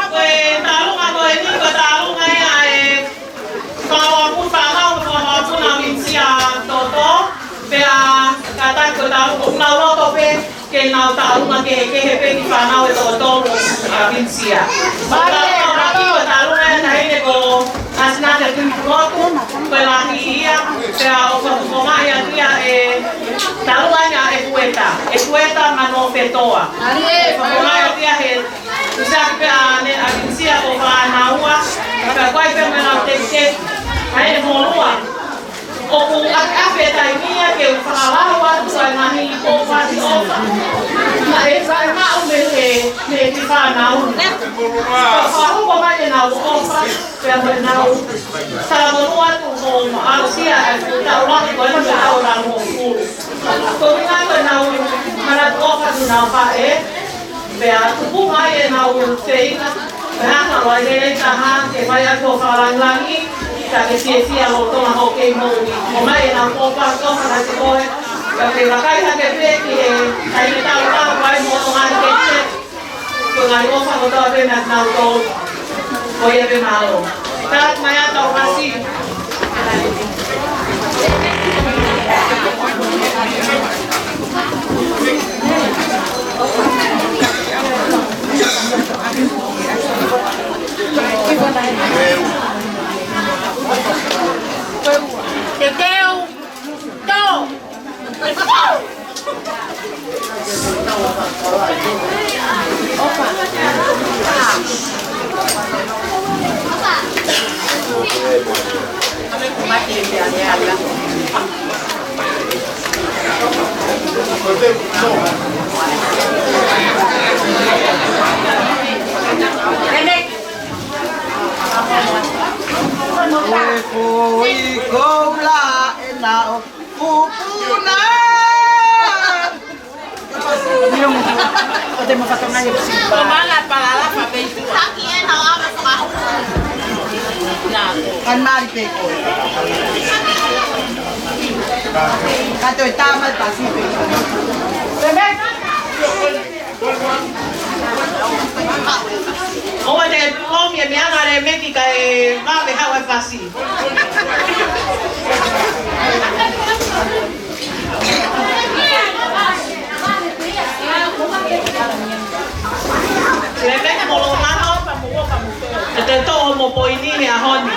Ko e tālunga ko eni, ko e tālunga ia ʻa e fānau, fānau, fānau ʻa Vinisia Toto, pea kātaki ko e tālunga ʻoku nau loto pē ke nau tālunga kehekehe pē ki he fānau ʻe toko tolu ʻa Vinisia. Ko e tālunga ʻuluaki ko e tālunga ia ʻa e taʻahine ko Asinate Tuʻipulotu, ko e lahi ia, pea ʻoku fakafofongaʻi atu ia ʻe tālunga ia ʻa ʻEkueta, ʻEkueta Manofetoa. Fakafofongaʻi atu ia he Usaki pea ne ʻa Vinisia ko Fānaua, ka ko e pē mo ʻenau tekiteki. ʻA e mo lua. ʻOku ʻapiʻapi e taimi ia ke u fakalau atu ʻa e ngaahi ʻofa, ʻofa. Naʻe fai maʻu mei he, mei he kiʻi fānau. Ka fakahoko mai ʻenau ʻofa, pea mo ʻenau talamonū atu ko e ʻalu sia ʻa e taʻu lahi ko eni ko e taʻu hongofulu. Ko e ʻuhinga ko ʻenau manatu ʻofa ki honau faʻē. Pea tupu mai ʻenau feinga, pea hanga ʻo e lelei taha, ke fai atu hoʻo fakalangilangi, ka ke fiefia lolotonga hoʻo kei moʻui. ʻOmai ʻenau kōpā toka kiate koe, ka ke vakai hake pē ki he taimi tau kau ai mo e ngaahi keke, ko e ngaahi ʻofa kotoa pē naʻa nau tō. Ko ia pē mālō. Tātu mai ʻa e tau fasi. Te teu. Tō. Ko e foʻi koula ʻena ʻo Kupuna. Mira, mo te mo fatonga ia. Ko mala palala pa vei. Taki e na ama sa. Na. Kan mali pe ko. Ka toe tama pa si pe. Pe me. ʻOua te ʻomi e meʻa ʻa Lēmeki kae vave haʻu e fasi. Lēmeki mo Lomano, ʻe te toʻo mo poini he ʻaho ni.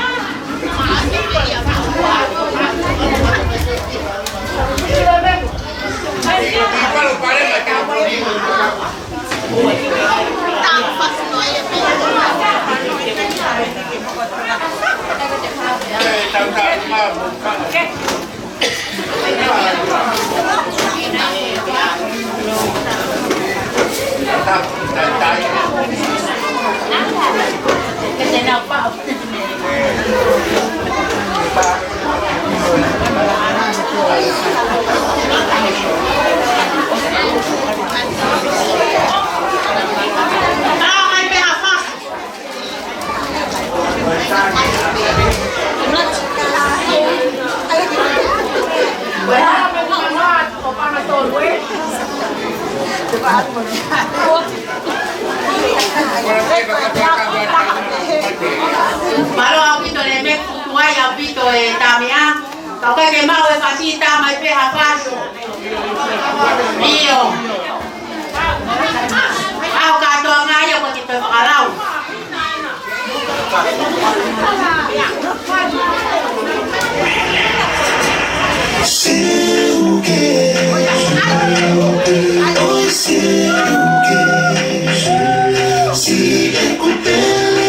Mālō ʻaupito Lēmeki, tuai ʻaupito e tau meʻa. Ka ʻoku ke maʻu e fasi, tā mai pē ha fasi. ʻIo. ʻAo kātoa ngā ia ko ki te fakalau. Seuke, oi seuke, si e kupele.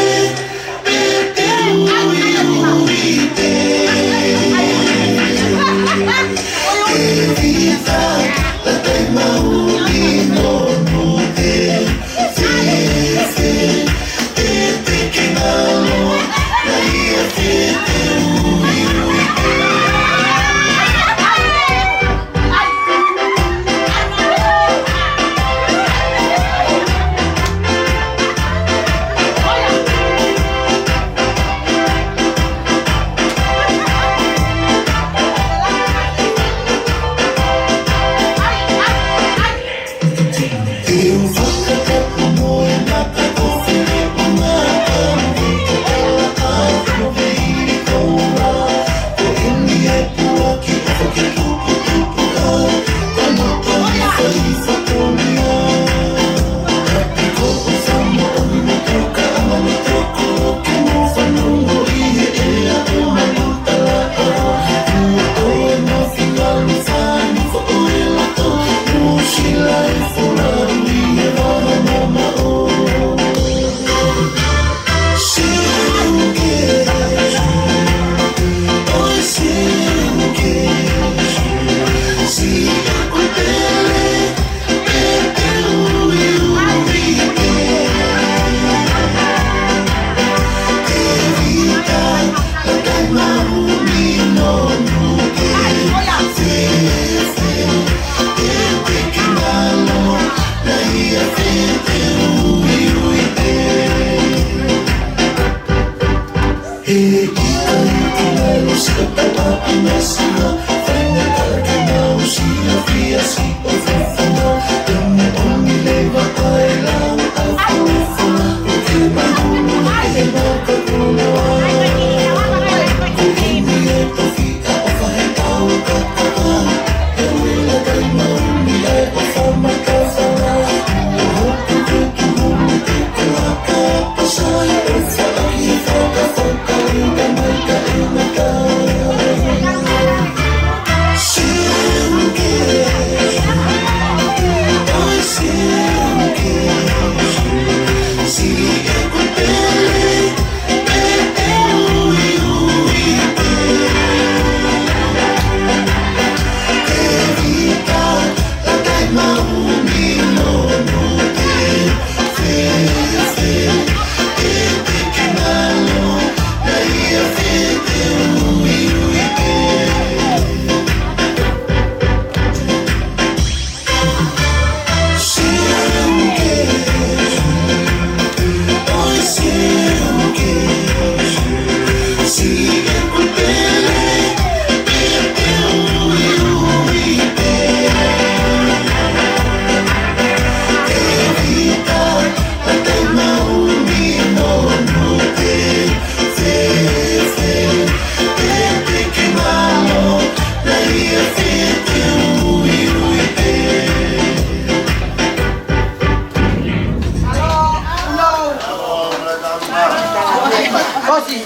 ʻOsi.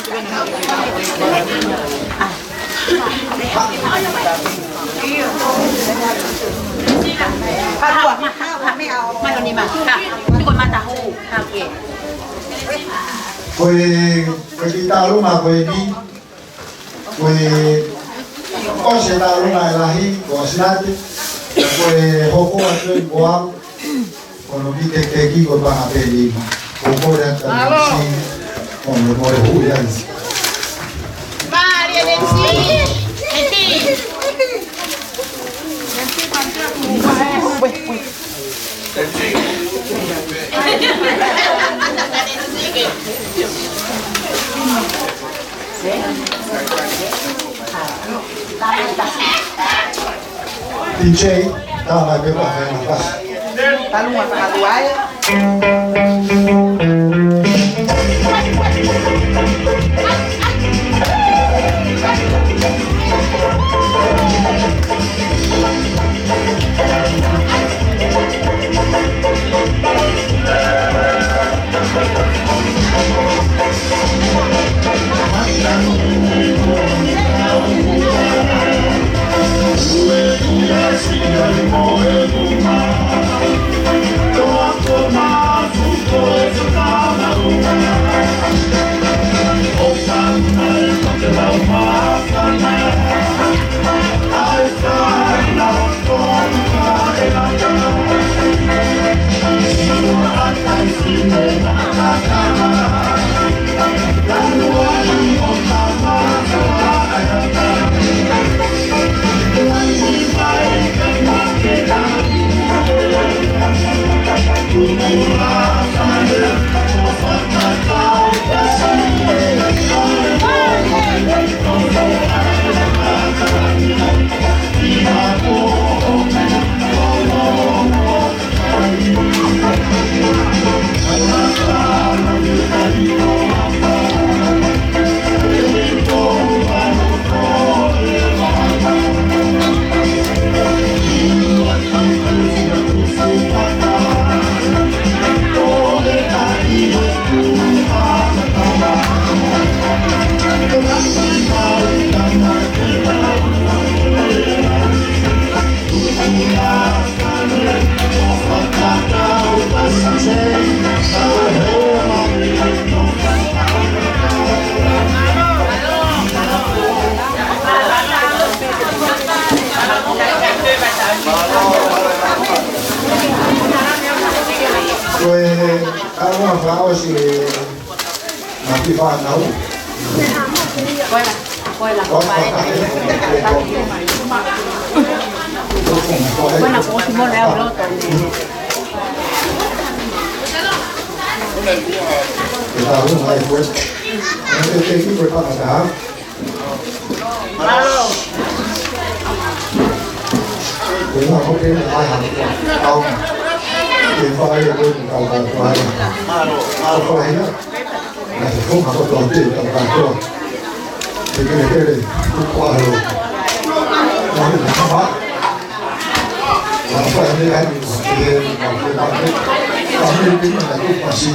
Ko e, ko e kiʻi tālunga ko eni, ko e, ʻosi e tālunga ʻa e lahi, ko Asinate, ko e hoko atu eni ko au, ko hono kiʻi tekiteki ko e paʻanga pē ʻe nima. Ko e kole atu ʻa e M C, ko hono kole hui ai. Mālie M C. M C. D J, tā mai pē pea fai ʻena pasi. Tālunga pē ʻa e. Ko e, ʻa, ʻosi e Maki fānau. Koena, koena, ko pae. Koena, ko si mole au loto ne. Ke tā hū mai koe. Ē, ke kiʻi koe pangata. Koena ko ke ai ha. Au. Ke fai koe ka ka koe. Au, koe. Naʻe fou hako tō te tau kātoa. Te kelekele, kuko alo. Naʻe hama. Naʻe fai ni ai, te, naʻe fai ni ai, naʻe kupa si.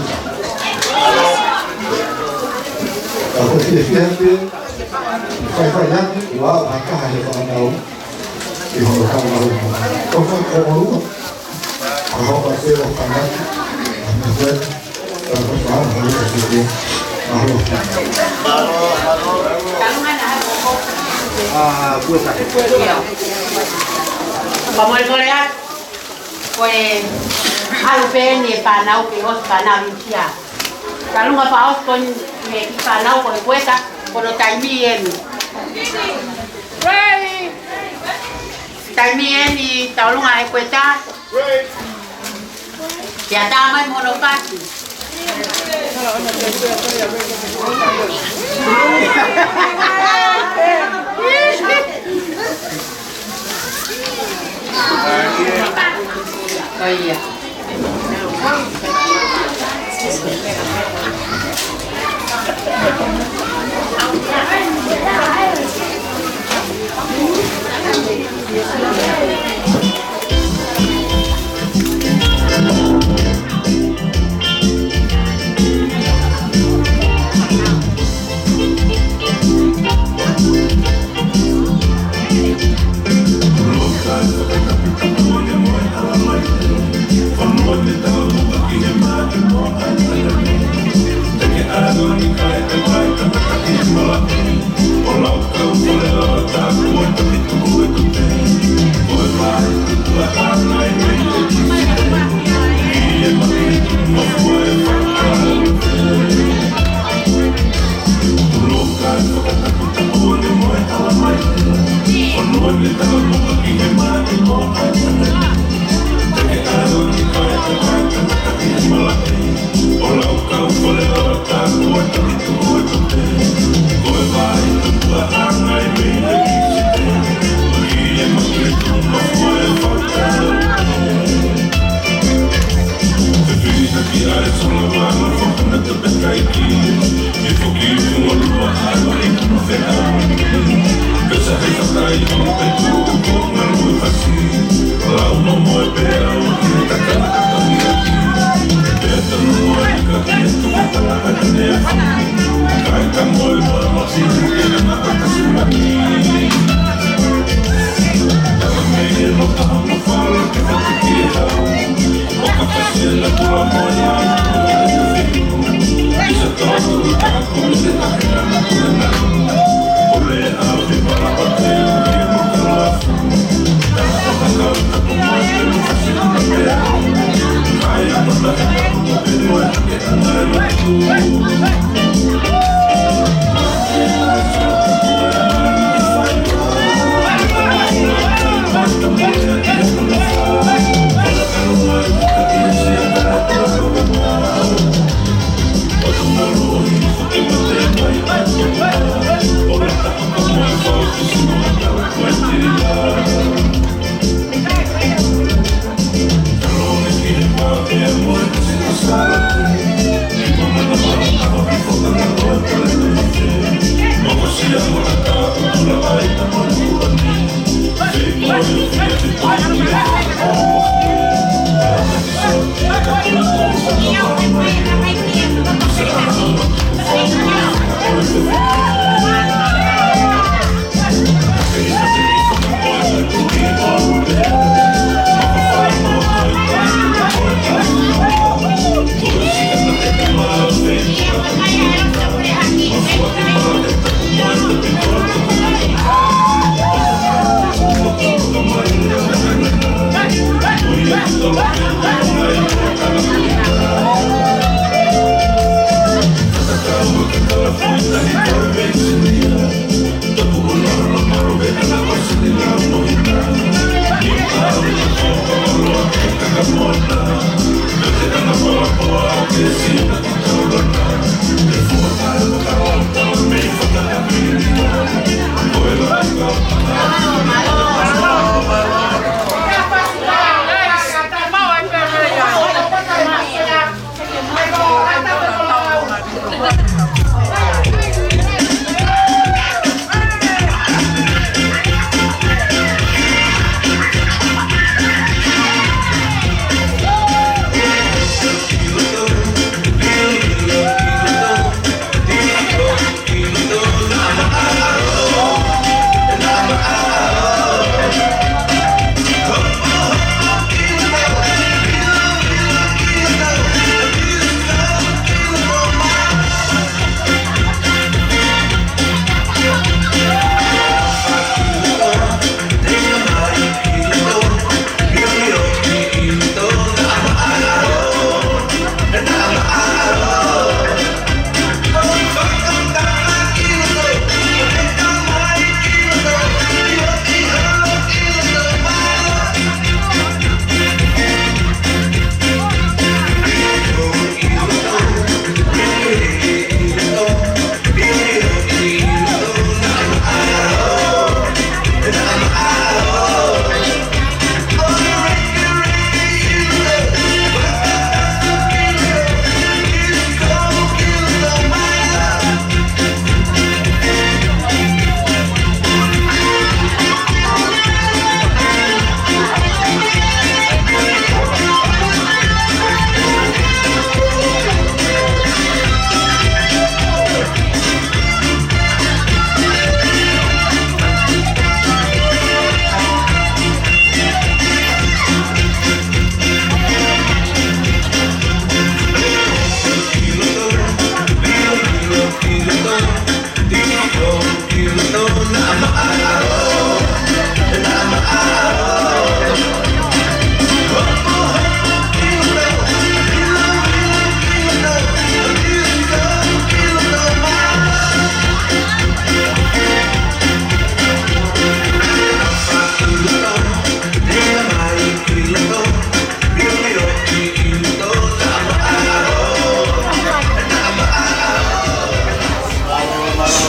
Ka ko te fiante, fai fai atu, ua, ua kaha he whānau. ʻI hono kaha alo. Ko fai ko ua. Ka hoko atu ʻo kamata. Amen. Ka molemole ā, ko e ʻalu pē eni e fānau ke ʻosi fānau ʻi kia. Ka lunga pē ʻosi ko eni e kiʻi fānau ko e kueta, ko hono taimi eni. Taimi eni tau lunga e kueta. Pea tā mai mo hono pasi. Ko ia.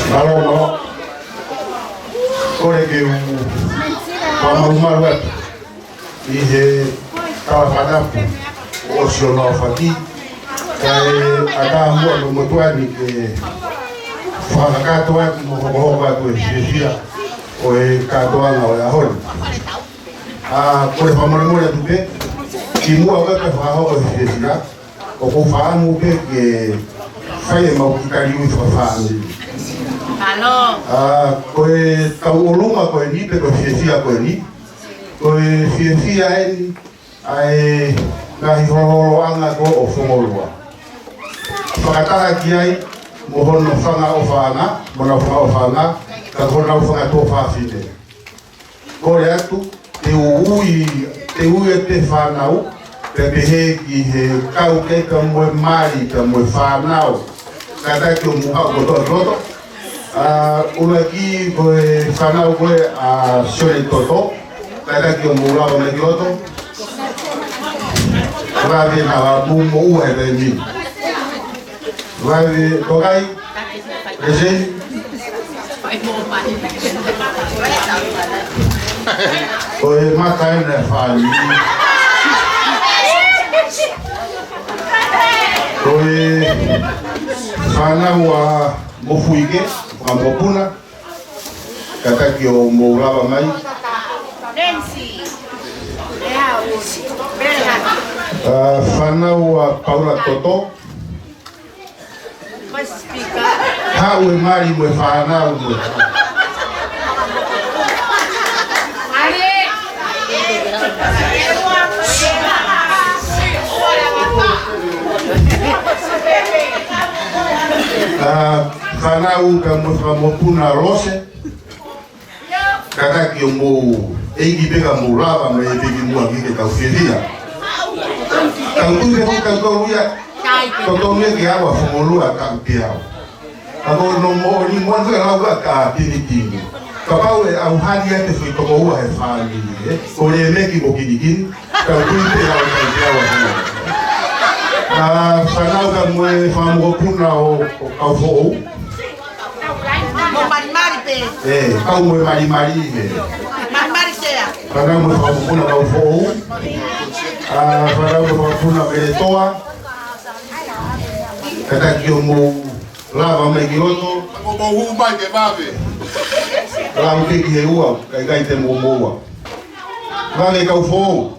Mālō, mālō. Kole ke u fakamālō atu ʻi he talafatapu ʻo Siona ʻo Fati, kae ʻatā muʻa mo motuʻa ni ke fakakakato atu mo hokohoko atu e fiefia ʻo e kātoanga ʻo e ʻaho ni. ʻA, ko e fakamolemole atu pē, kimuʻa pē ke fakahoko e fiefia, ʻoku ou fakaʻamu pē ke fai ʻemau kiʻi taliui fakafāmili. ʻA, ko e tau ʻolunga ko eni pe ko e fiefia ko eni, ko e fiefia eni ʻa e ngaahi holoholoʻanga ko ē ʻo Fongolua. Fakataha ki ai mo hono fanga ʻofaʻanga, mo honau fanga ʻofaʻanga, ka ko honau fanga tuofāfine. Kole atu, te u ui, te u ui ʻa e fānau, pea pehē ki he kau kei pea mo e mali, pea mo e fānau. Kātaki ʻo mou haʻu kotoa ki loto. ʻA, ʻuluaki ko e fānau ko ē ʻa Sione Toto. Kātaki ʻo mou lava mai ki loto. Vave naʻa mou moʻua he taimi ni. Vave Tokai. Leseni. Ko e mata ena e fāmili. Ko e fānau ʻa Mofuike, ʻa Mopuna. Kātaki ʻo mou lava mai. ʻA, fānau ʻa Paula Toto. Haʻu e mali mo e fānau mo e ʻa, fānau pea mo e fanga mokopuna Lose. Kātaki ʻo mou ʻeiki pē ka mou lava mai pē ki muʻa ki he tau fiefia. Tau tui pē foki tau tau ia. Tau tau ia ke awa Fongolua tau te au. Ka ko hono moʻoni moʻoni ko e lau ka ka pinipini. Kapau ʻe ʻauhali ʻa e foʻi toko ua he fāmili, ē? Ko Lemeki mo Kinikini, tau tui pē lau tau te awa Fongolua. ʻA, fānau ka mo e fanga mokopuna ʻo, ʻo Kaufoʻou. Mo malimali pē. ʻE, kau mo e malimali, ē. Malimali sea. Fānau mo e fanga mokopuna Kaufoʻou. ʻA, fānau mo e fanga mokopuna Meletoa. Kātaki ʻo mou lava mai ki loto. Mo mou hū mai ke vave. Lau pē ki he ua, kae ʻikai te mou moua. Vave Kaufoʻou.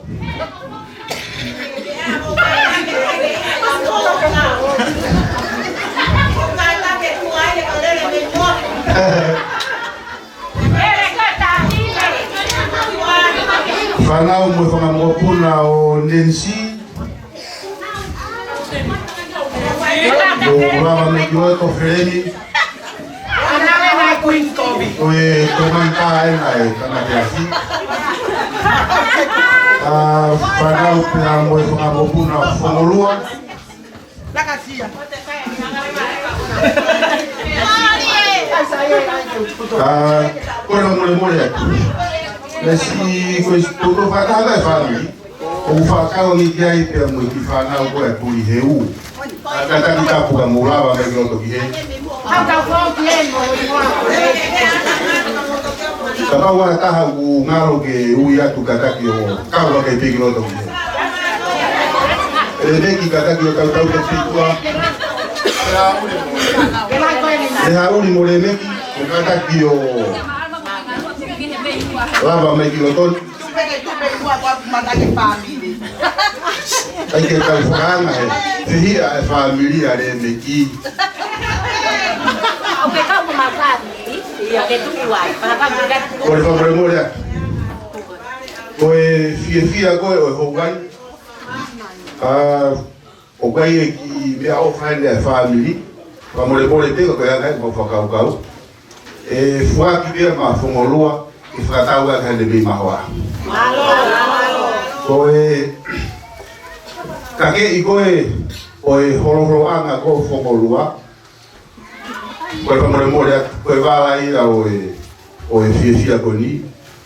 Fānau mo e fanga mokopuna ʻo Nenisi. Mou lava mai ki loto Feleni. Ko e tōmanta ena e tangata ʻi ʻapi. ʻA, fānau pea mo e fanga mokopuna Fongolua. ʻA, ko e fakamolemole atu. Lesi ko e toto fata e fāmili. ʻOku fakakaukau ni ki ai pea mo e kiʻi fānau ko ē ʻa Puliheu. Kātaki tapu ka mou lava mai ki loto ki hē. Kapau ʻe ʻi ai ha taha ʻoku ngalo ke ui atu kātaki ʻo kau hake pē ki loto ki hē. Lemeki kātaki ʻo tautau ke fitua. ʻE haʻuli mo Lemeki, ʻo kātaki ʻo lava mai ki loto. Tupe ke tupe kua kua mata ke fāmili. ʻAi ke tau fakaanga he, fehiʻa e fāmili ʻa Lemeki. ʻOku ke kau mo ma fāmili, ia ke tuku ai, fakaanga ka tuku. Ko e fakamolemole atu. Ko e fiefia ko ē ʻo e houai. ʻA, ʻoku ʻi ai e kiʻi meʻaʻofa ʻi he fāmili. Fakamolemole pē ka ko e anga ʻemau fakakaukau. ʻE foaki pē ia maʻa Fongolua, ke fakatau ʻaki haʻane mei mahoa. Ko e kakeʻi ko ē ʻo e holoholoʻanga ko ē ʻo Fongolua. Ko e fakamolemole atu, ko e vala ia ʻo e, ʻo e fiefia ko eni.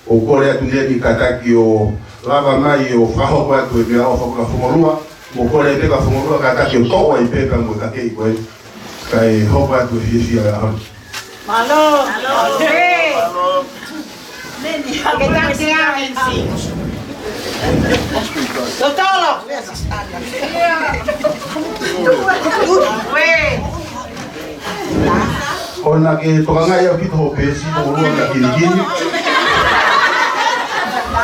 ʻOku kole atu Neni kātaki ʻo lava mai ʻo fakahoko atu e meʻaʻofa kia Fongolua. Mo kole pē kia Fongolua kātaki ʻo toʻo ai pē pea mo e kakeʻi ko ē. Kae hoko atu e fiefia ʻa e ʻaho ni. Mālō. Mālō. Neni, ke tau te ʻa M C. Totolo. Ue. ʻOua naʻá ke tokangaʻi ʻaupito hoʻo peesi, tokolua ka kinikini.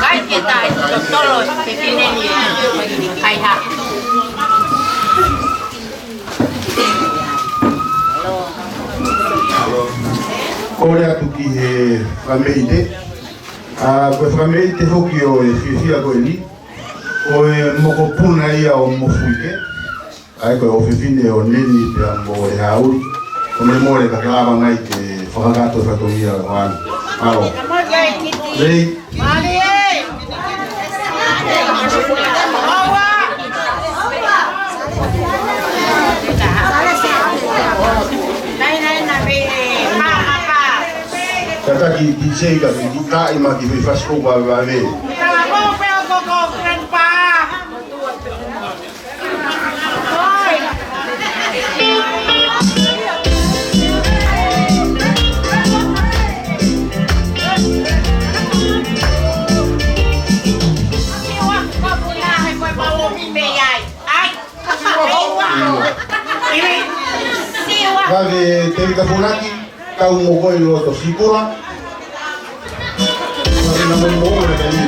Kai ke tai totolo te kineni kai ha. Kole atu ki he fakameʻite. ʻA, ko e fakameʻite foki ʻo e fiefia ko eni, ko e mokopuna ia ʻo Mofuike. ʻA ia ko e ʻofefine ʻo Neni pea mo e Hauli. Ko e mole ka lava ngai ke fakakakato e fatongia ʻo ʻAna. ʻAlo. Lei. Tataki D J ka ki taʻi ma ki fai fasiko vavevave. Vave Teli Kafunaki, kau mo koe ʻi loto Sikula. Vave na mo mo le kani.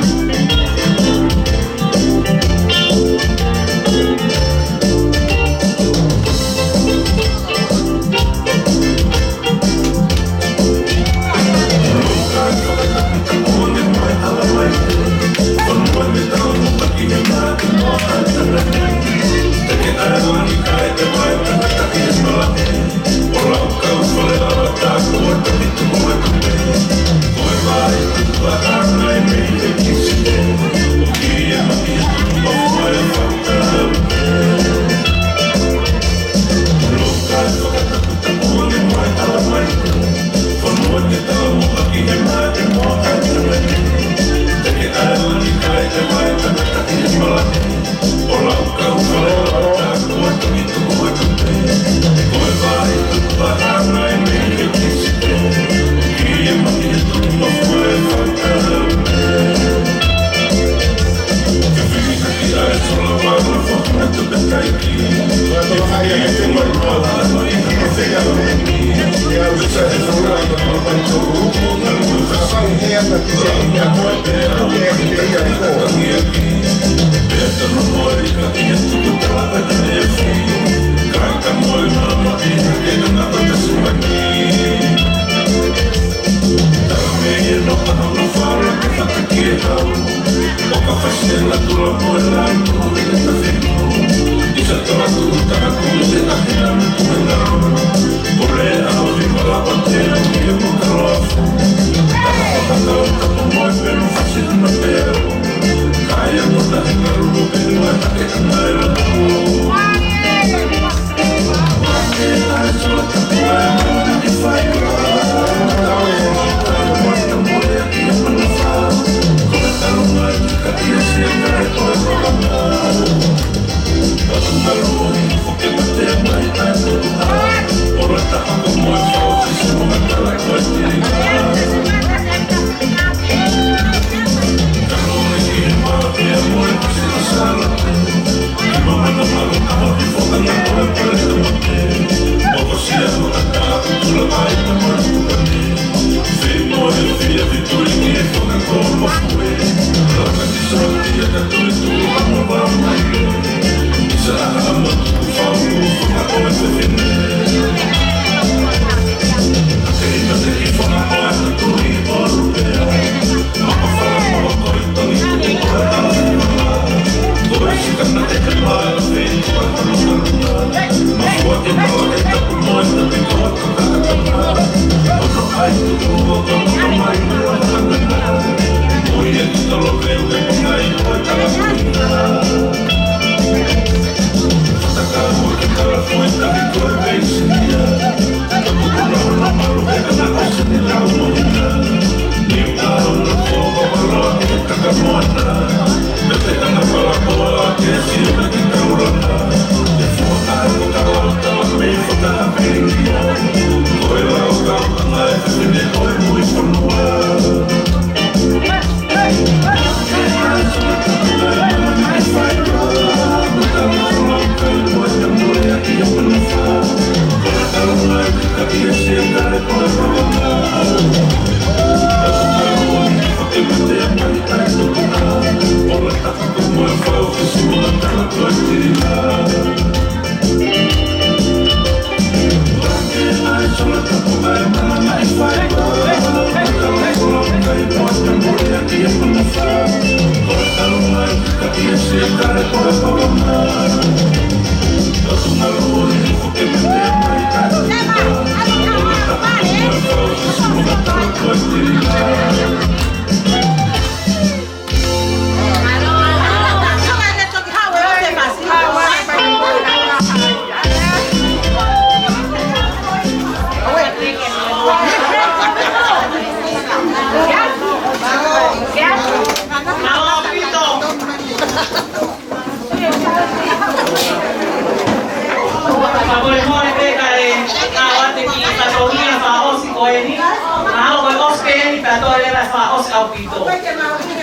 Ko eni, mahalo ko e ʻosi pē eni pea toe leva e fakaʻosi ʻaupito. Ko e,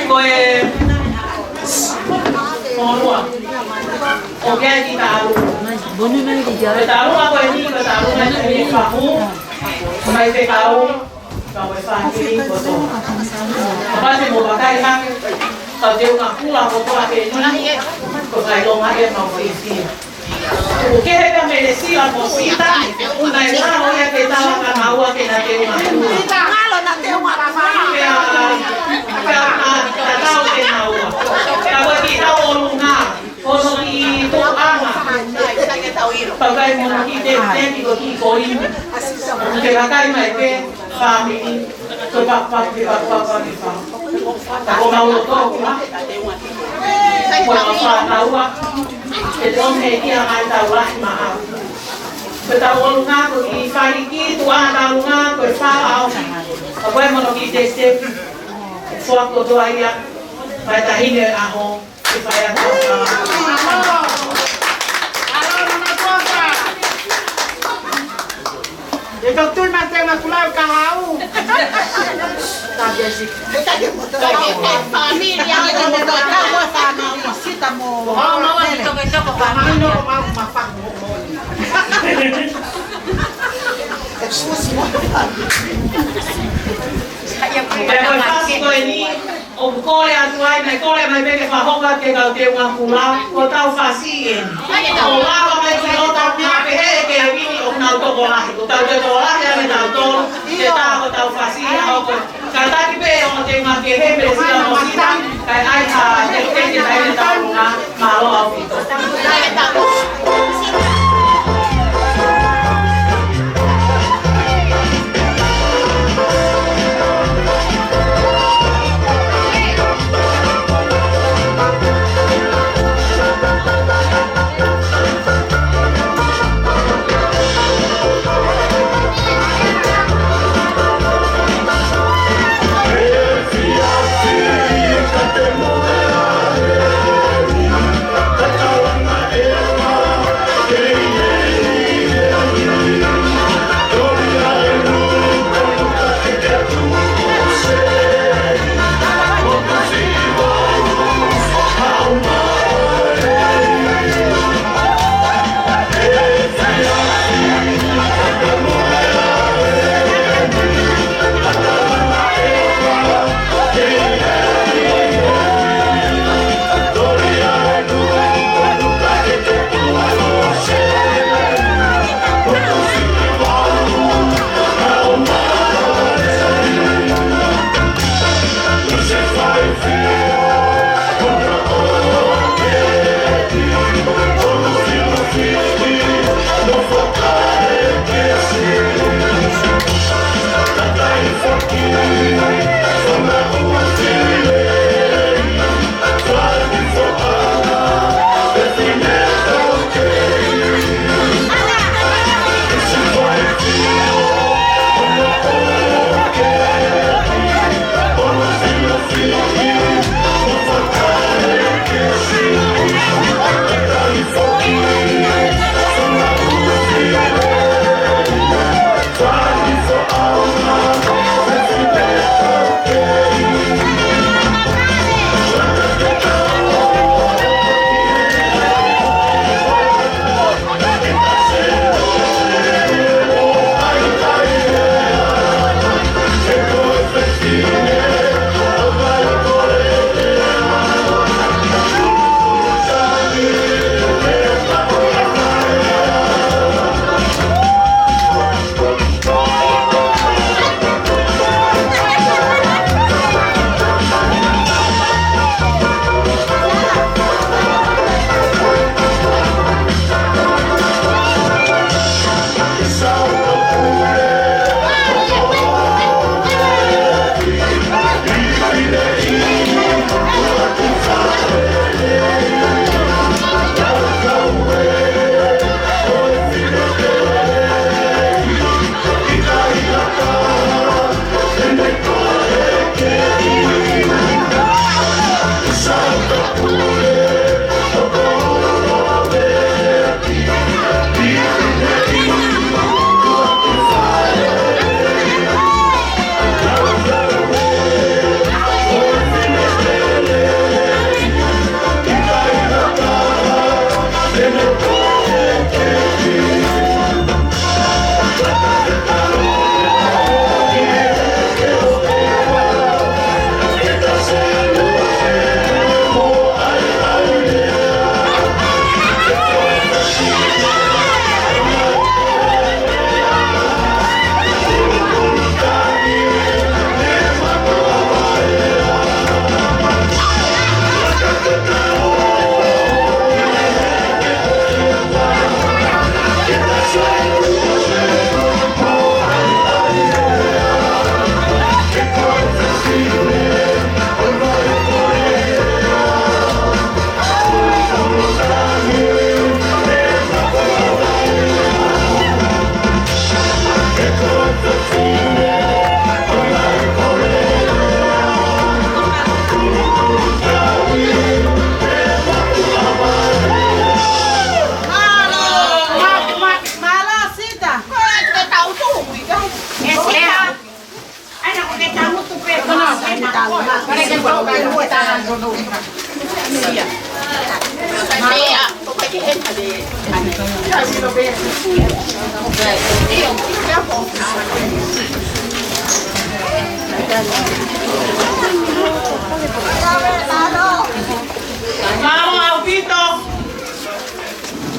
ko e ua. ʻOku ʻi ai e kiʻi tālunga. Ko e tālunga ko eni, ko e tālunga ʻi he fahu. Ko e faifekau, ka ko e fāmili kotoa. Kapau te mou vakai hake, kau teunga kula kotoa pē eni, ko e faʻahinga ʻemau fiefia. ʻOku kehe pē ʻa Melesila mo Sita, ʻoku nau ʻi ai ke tala kia naua ke nau teunga kula. Pea, pea, pea, pea tau ke naua. Ka ko e kiʻi tauʻolunga, ko hono kiʻi tuʻunga. Pea ʻoku ʻi ai mo hono kiʻi tepitepi ko e kiʻi koini. Ke vakai mai pē, fāmili, ko e pakipaki, ke pakipaki, ke pakipaki. Ka ko ʻemau loto kula. Ko ʻemau fānau ʻa e tō mei he ʻai tau lahi maʻau. Ko e tauʻolunga ko e kiʻi faʻahinga tuʻunga ko e fāʻau. Ka ko e mono kiʻi tepitepi. Foaki kotoa ia. Mai tahi ne ʻaho. Ke fai atu. E tau tui mai te na kulau ka hau. Ka ke si. Ka ke fāmili, ʻa e tau tui mai. Sita mo. Mau, mau, ʻi toko, ʻi toko fāmili. Mau, mau, mau, mau, mau. Excuse me. Pea ko e fasi ko eni, ʻoku kole atu ai, naʻe kole mai pē ke fakahoko atu ke kau teunga kula, ko ʻetau fasi eni. ʻO lava mai ki loto, ka pehē ʻe Kevini ʻoku nau tokolahi. Ko ʻetau tokolahi ʻa kitautolu, ke tā ko ʻetau fasi ʻa hoko. Kātaki pē ʻo teunga kehe, Melesila mo Sita, kae ʻai ha tepitepi ʻi he taulunga, mālō ʻaupito. Mālō ʻaupito.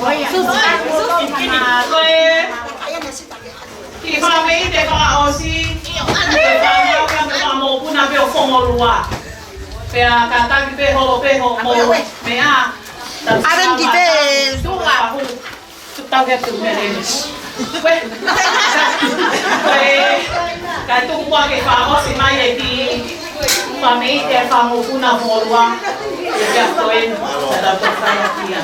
Ko e kiʻi fakameʻite fakaʻosi, ko e fānau ia mo e fanga mokopuna pē ʻo Fongolua. Pea kātaki pē holo pē hoʻomou meʻa. ʻAve ki pē. Tuʻa. Tau ke tu mele. Ko e, ko e, ka tuku ua ke fakaʻosi mai e kiʻi fakameʻite ʻa e fanga mokopuna Fongolua. Ia ko e, ka tau toki fai atu ia.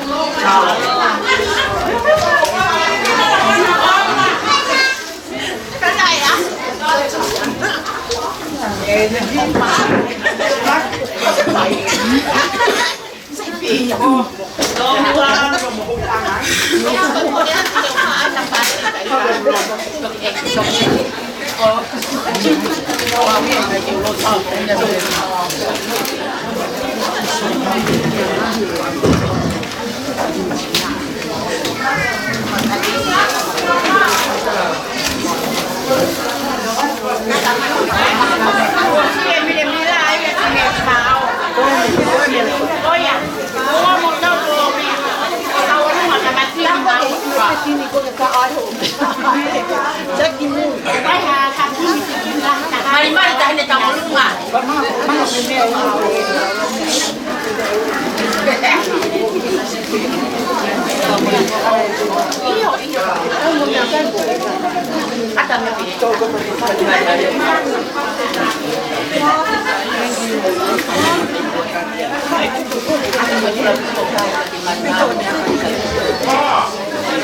Malimali taʻahine Tangolunga.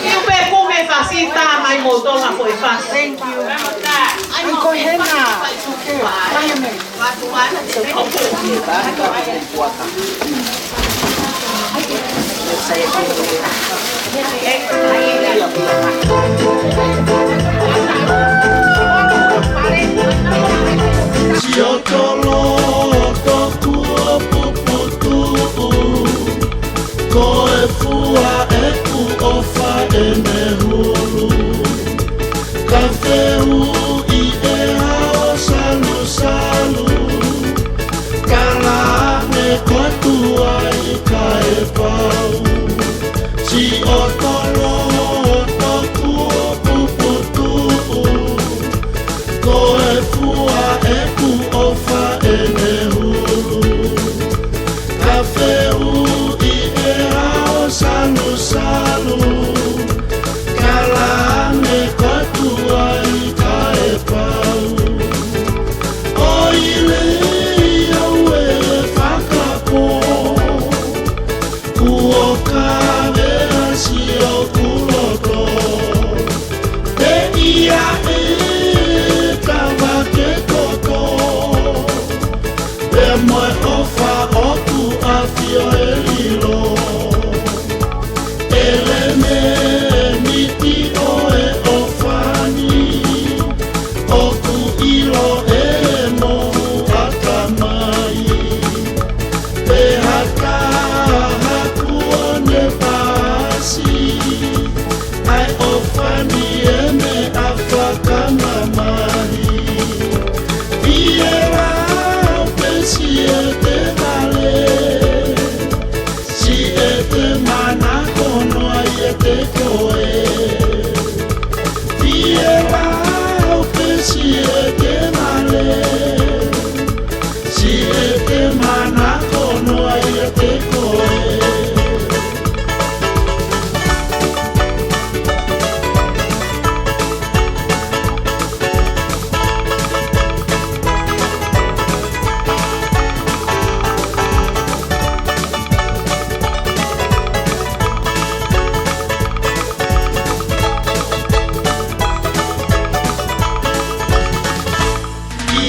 Tupe kume fasi tā mai mo Tonga ko e fasi. Thank you. Ai ko hena. Okay. Mai me. Siʻoto loto kuo puputuʻu, ko e fua ʻeku ʻofa ʻene hulu. Ka fehuʻi ʻe hao salusalu, kala ange ko tuai kae pau. Siʻoto loto kuo puputuʻu, ko e fua ʻeku ʻofa ʻene hulu. Ka fehuʻi ʻe hao salusalu, kala ange ko tuai kae pau. ʻOiauē fakapō, kuo kavea siʻoku loto. Teʻia e kava ke toto, pea mo e ʻofa ʻoku ʻafio ʻe lilo. ʻElemēniti ʻo e ʻofa ni, ʻoku ʻilo ʻe he mohu ʻatamai. Pea ka haku ʻo ne pasi, ʻa e ʻofa ni ʻe meʻa fakamamahi. Fie lau pē siʻete vale, siʻete manako noa ʻiate koe. Fie lau pē siʻete vale, siʻete manako noa ʻiate koe.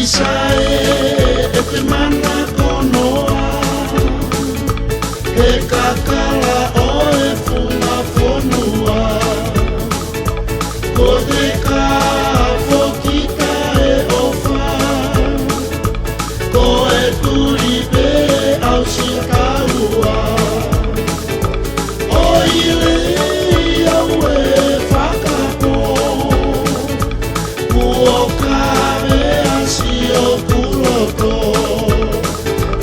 Isa ē, ʻete manako noa, he kakala ʻo e funga fonua. Ko te ka foki ka e ʻofa, ko e tuli pē ʻO ka vea siʻoku loto,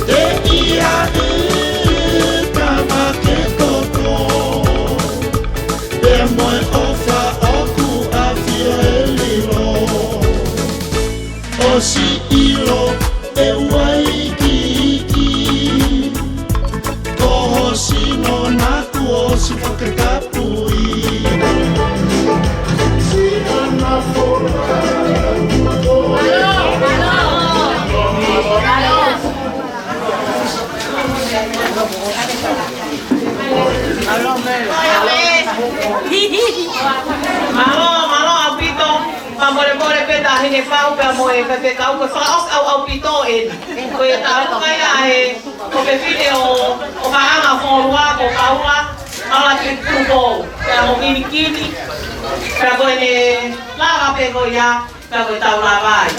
teʻia ʻi ka ma ke toto, pea mo e ʻofa ʻoku ʻafio ʻe lilo. ʻOsi ʻilo ʻe Uaikiki, ko ho sino naʻá ku ʻosi fakatapui. Mālō, mālō ʻaupito. Fakamolemole pē Taʻahine Pau pea mo e faifekau, ko e fakaʻosi ʻaupito eni. Ko e taʻu kai ʻa e, ko e fefine ʻo, ʻo Paʻanga Foʻohua, ko Paula, Paula Tutupo, pea mo Kinikini, pea ko ʻene lava pē ko ia, pea ko e tau lava ai.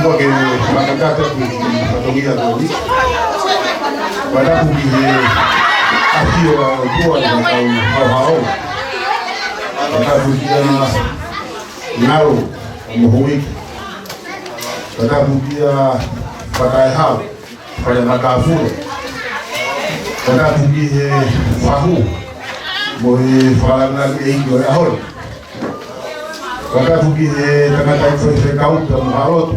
Ua ke fakakata ki he fatongia ko eni. Fakatapu ki he ʻafio ʻa e ʻOtua ʻi he kau haohaoa. Fakatapu kia Ngalo, mo Huiki. Fakatapu kia Fataehau, Fale Matāfua. Fakatapu ki he fahu, mo e fakalāngilangi ʻeiki ʻo e ʻaho ni. Fakatapu ki he tangataʻeiki faifekau pea mo haʻa lotu.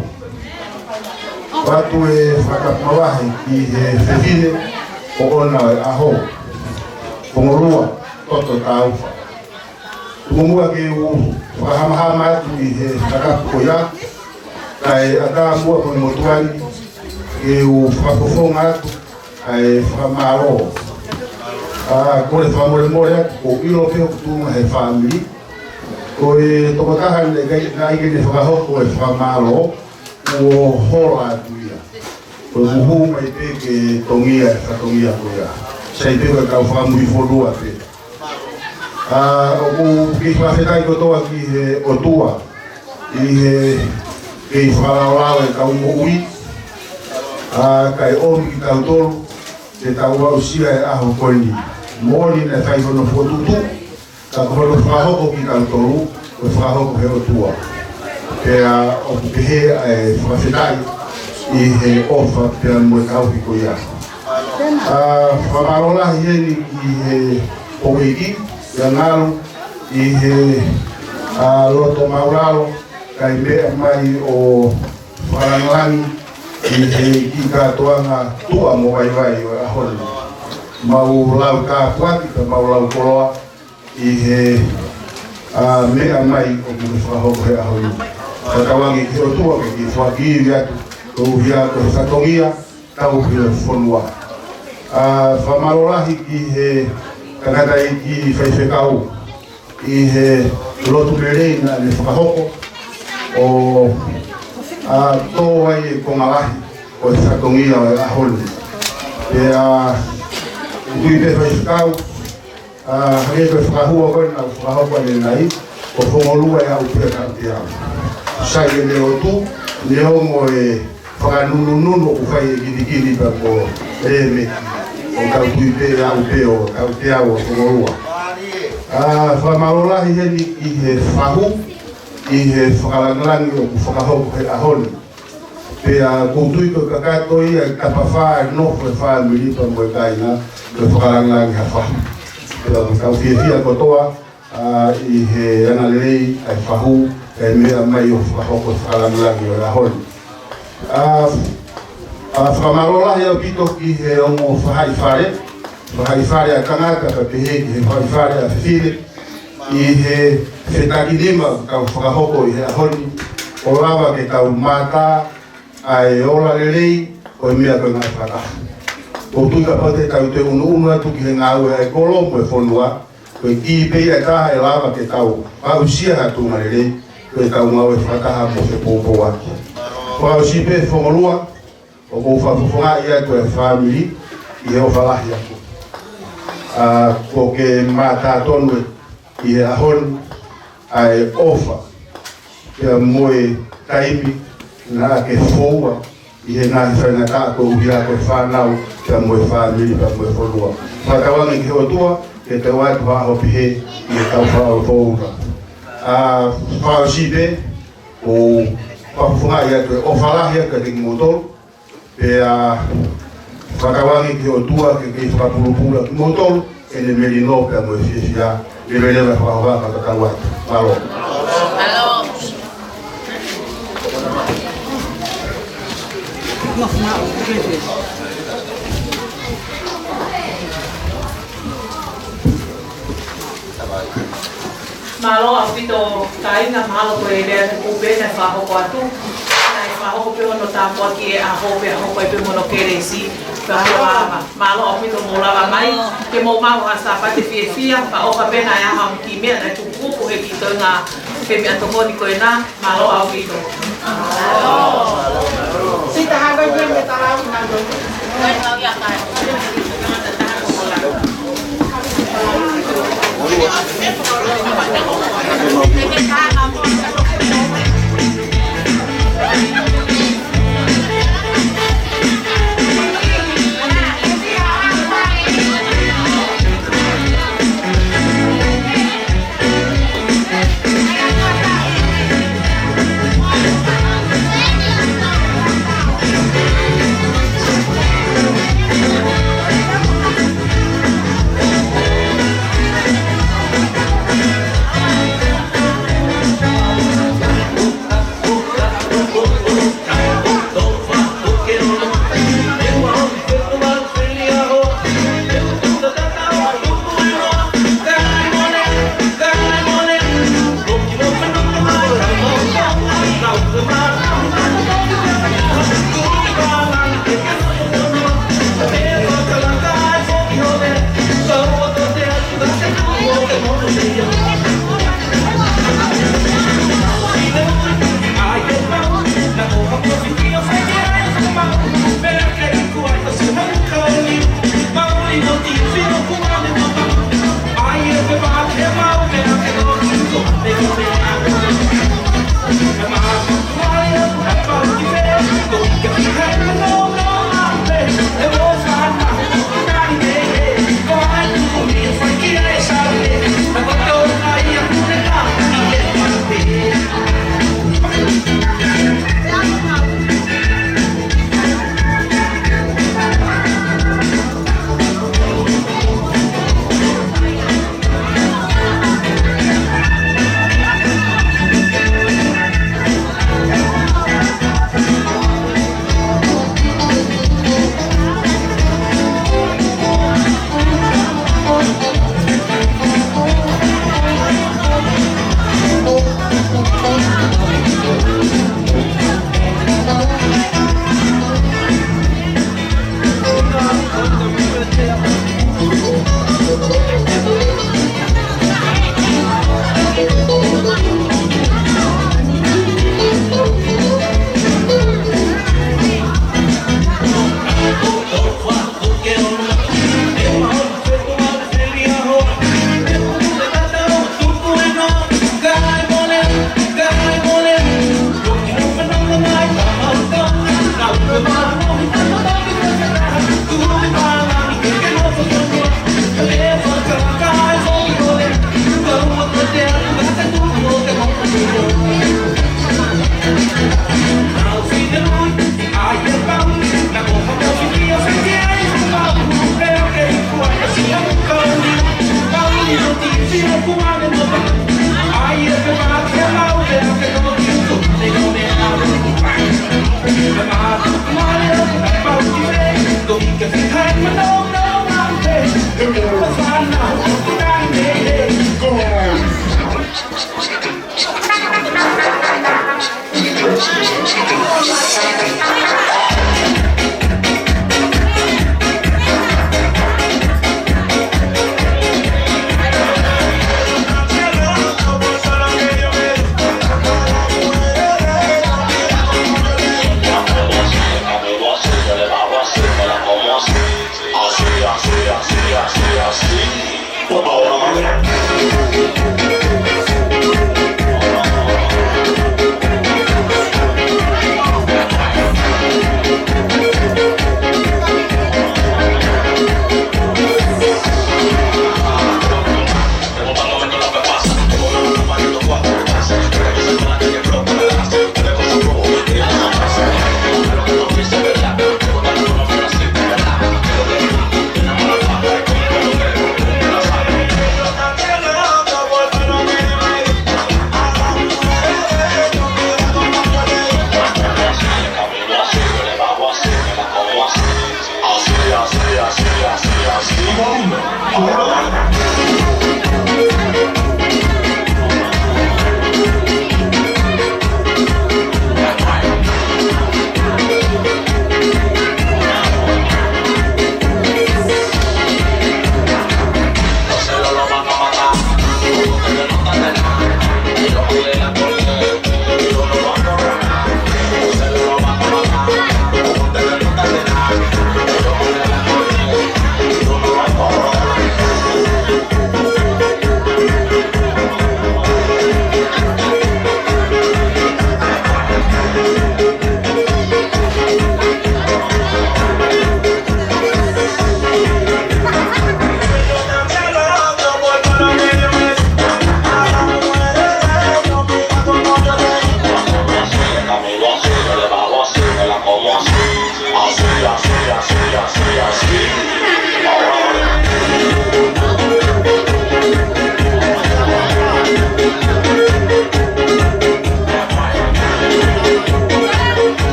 ʻOatu e fakatapu mavahe ki he fefine ʻoʻona ʻo e ʻaho, Fongolua Toto Taufa. Tuku muʻa ke u fakahamahama atu ʻi he fakatapu ko ia, kae ʻatā muʻa ko e motuʻa ni ke u fakafofonga atu ʻa e fakamālō. ʻA, kole fakamolemole atu, ʻoku ou ʻilo pē ʻoku tuʻunga he fāmili. Ko e tokotaha naʻe ʻikai, naʻe ʻikai ke ne fakahoko e fakamālō, kuo hola atu ia. Ko e kuhu mai pē ke tongia e fatongia ko ia. Sai pē ko e kau fakamuifonua pē. ʻA, ʻoku ou kei fakafetaʻi kotoa ki he ʻOtua ʻi he kei fakalaolao e kau moʻui, ʻa, kae ʻomi kitautolu ke tau aʻusia e ʻaho ko eni. Moʻoni naʻe fai hono fokotuʻutuʻu, ka ko hono fakahoko kitautolu, ko e fakahoko he ʻOtua. Pea ʻoku pehē ʻa e fakafetaʻi ʻi he ʻofa pea mo e tauhi ko ia. ʻA, fakamālō lahi heni ki he houʻeiki, ʻia Ngalo, ʻi he, ʻa, loto māʻulalo, kae meʻa mai ʻo fakalāngilangi ʻi he kiʻi kātoanga tuʻa mo vaivai ʻo e ʻaho ni. Mau lau tāpuaki, pea mau lau koloa, ʻi he, ʻa, meʻa mai ʻoku ke fakahoko he ʻaho ni. Fakatauange ki he ʻOtua ke ke foaki ivi atu, koeʻuhi ko e fatongia, tauhi e fonua. ʻA, fakamālō lahi ki he tangataʻeiki faifekau ʻi he lotu lelei naʻa ne fakahoko ʻo, ʻa, tō ai e konga lahi ʻo e fatongia ʻo e ʻaho ni. Pea, ʻa, ui pē faifekau, ʻa, hangē ko e fakahua ko ē naʻa ku fakahoko ʻanenai, ko Fongolua ʻe aʻu pē ʻa Tauteau. Sai ʻene lotu, neongo e fakanunununu ʻoku fai e kinikini pea mo e lemeki. ʻOku tau tui pē ʻe aʻu pē ʻo Tauteau ʻo Fongolua. ʻA, fakamālō lahi heni ki he fahu, ʻi he fakalāngilangi ʻoku fakahoko he ʻaho ni. Pea ʻoku ou tui ko e kakato ia e tapafā e nofo e fāmili pea mo e kāinga, ko e fakalāngilangi ha fahu. Pea ʻoku tau fiefia kotoa, ʻa, ʻi he anga lelei ʻa e fahu, ʻa e meʻa mai ʻo fakahoko e fakalāngilangi ʻo e ʻaho ni. ʻA, ʻa, fakamālō lahi ʻaupito ki he ongo faʻahi fale, faʻahi fale ʻa e tangata, kae pehē ki he faʻahi fale ʻa e fefine, ʻi he fetakinima ʻoku tau fakahoko ʻi he ʻaho ni, ʻo lava ke tau mātā ʻa e ola lelei ʻo e meʻa ko e ngāue fakataha. ʻOku ou tui kapau te tau toe ʻunuʻunu atu ki he ngāue ʻa e kolo mo e fonua, ko e kī pē ia ʻe taha ʻe lava ke tau aʻusia ha tuʻunga lelei, ko e tau ngāue fakataha mo fepoupouaki. Fakaʻosi pē Fongolua, ʻoku ou fakafofongaʻi atu e fāmili ʻi he ʻofa lahi atu. ʻA, kuo ke mātā tonu ʻi he ʻaho ni ʻa e ʻofa pea mo e taimi naʻa ke foua ʻi he ngaahi faingataʻa koeʻuhi ko e fānau pea mo e fāmili pea mo e fonua. Fakatauange ki he ʻOtua ke tau ʻoatu ha ʻaho pehē ʻi he tau faʻa foua. ʻA, fakaʻosi pē, ʻoku ou fakafofongaʻi atu e ʻofa lahi atu kiate kimoutolu, pea fakatauange ki he ʻOtua ke kei fakapulupulu kimoutolu, ke ne melino pea mo e fiefia, leveleva e fakahohaʻa ka tatau atu. Mālō. Mālō ʻaupito kāinga, mahalo ko e lea ʻoku pehē naʻe fakahoko atu. Naʻe fakahoko pē hono tāpuaki e ʻaho pea hoko ai pē mo hono kelesi. Ka ko lava. Mālō ʻaupito mou lava mai. Ke mou maʻu ha Sāpate fiefia, ka ʻofa pē naʻe ʻi ai haʻamu kiʻi meʻa naʻe tukutuku he kiʻi toenga he meʻatokoni ko ena. Mālō ʻaupito.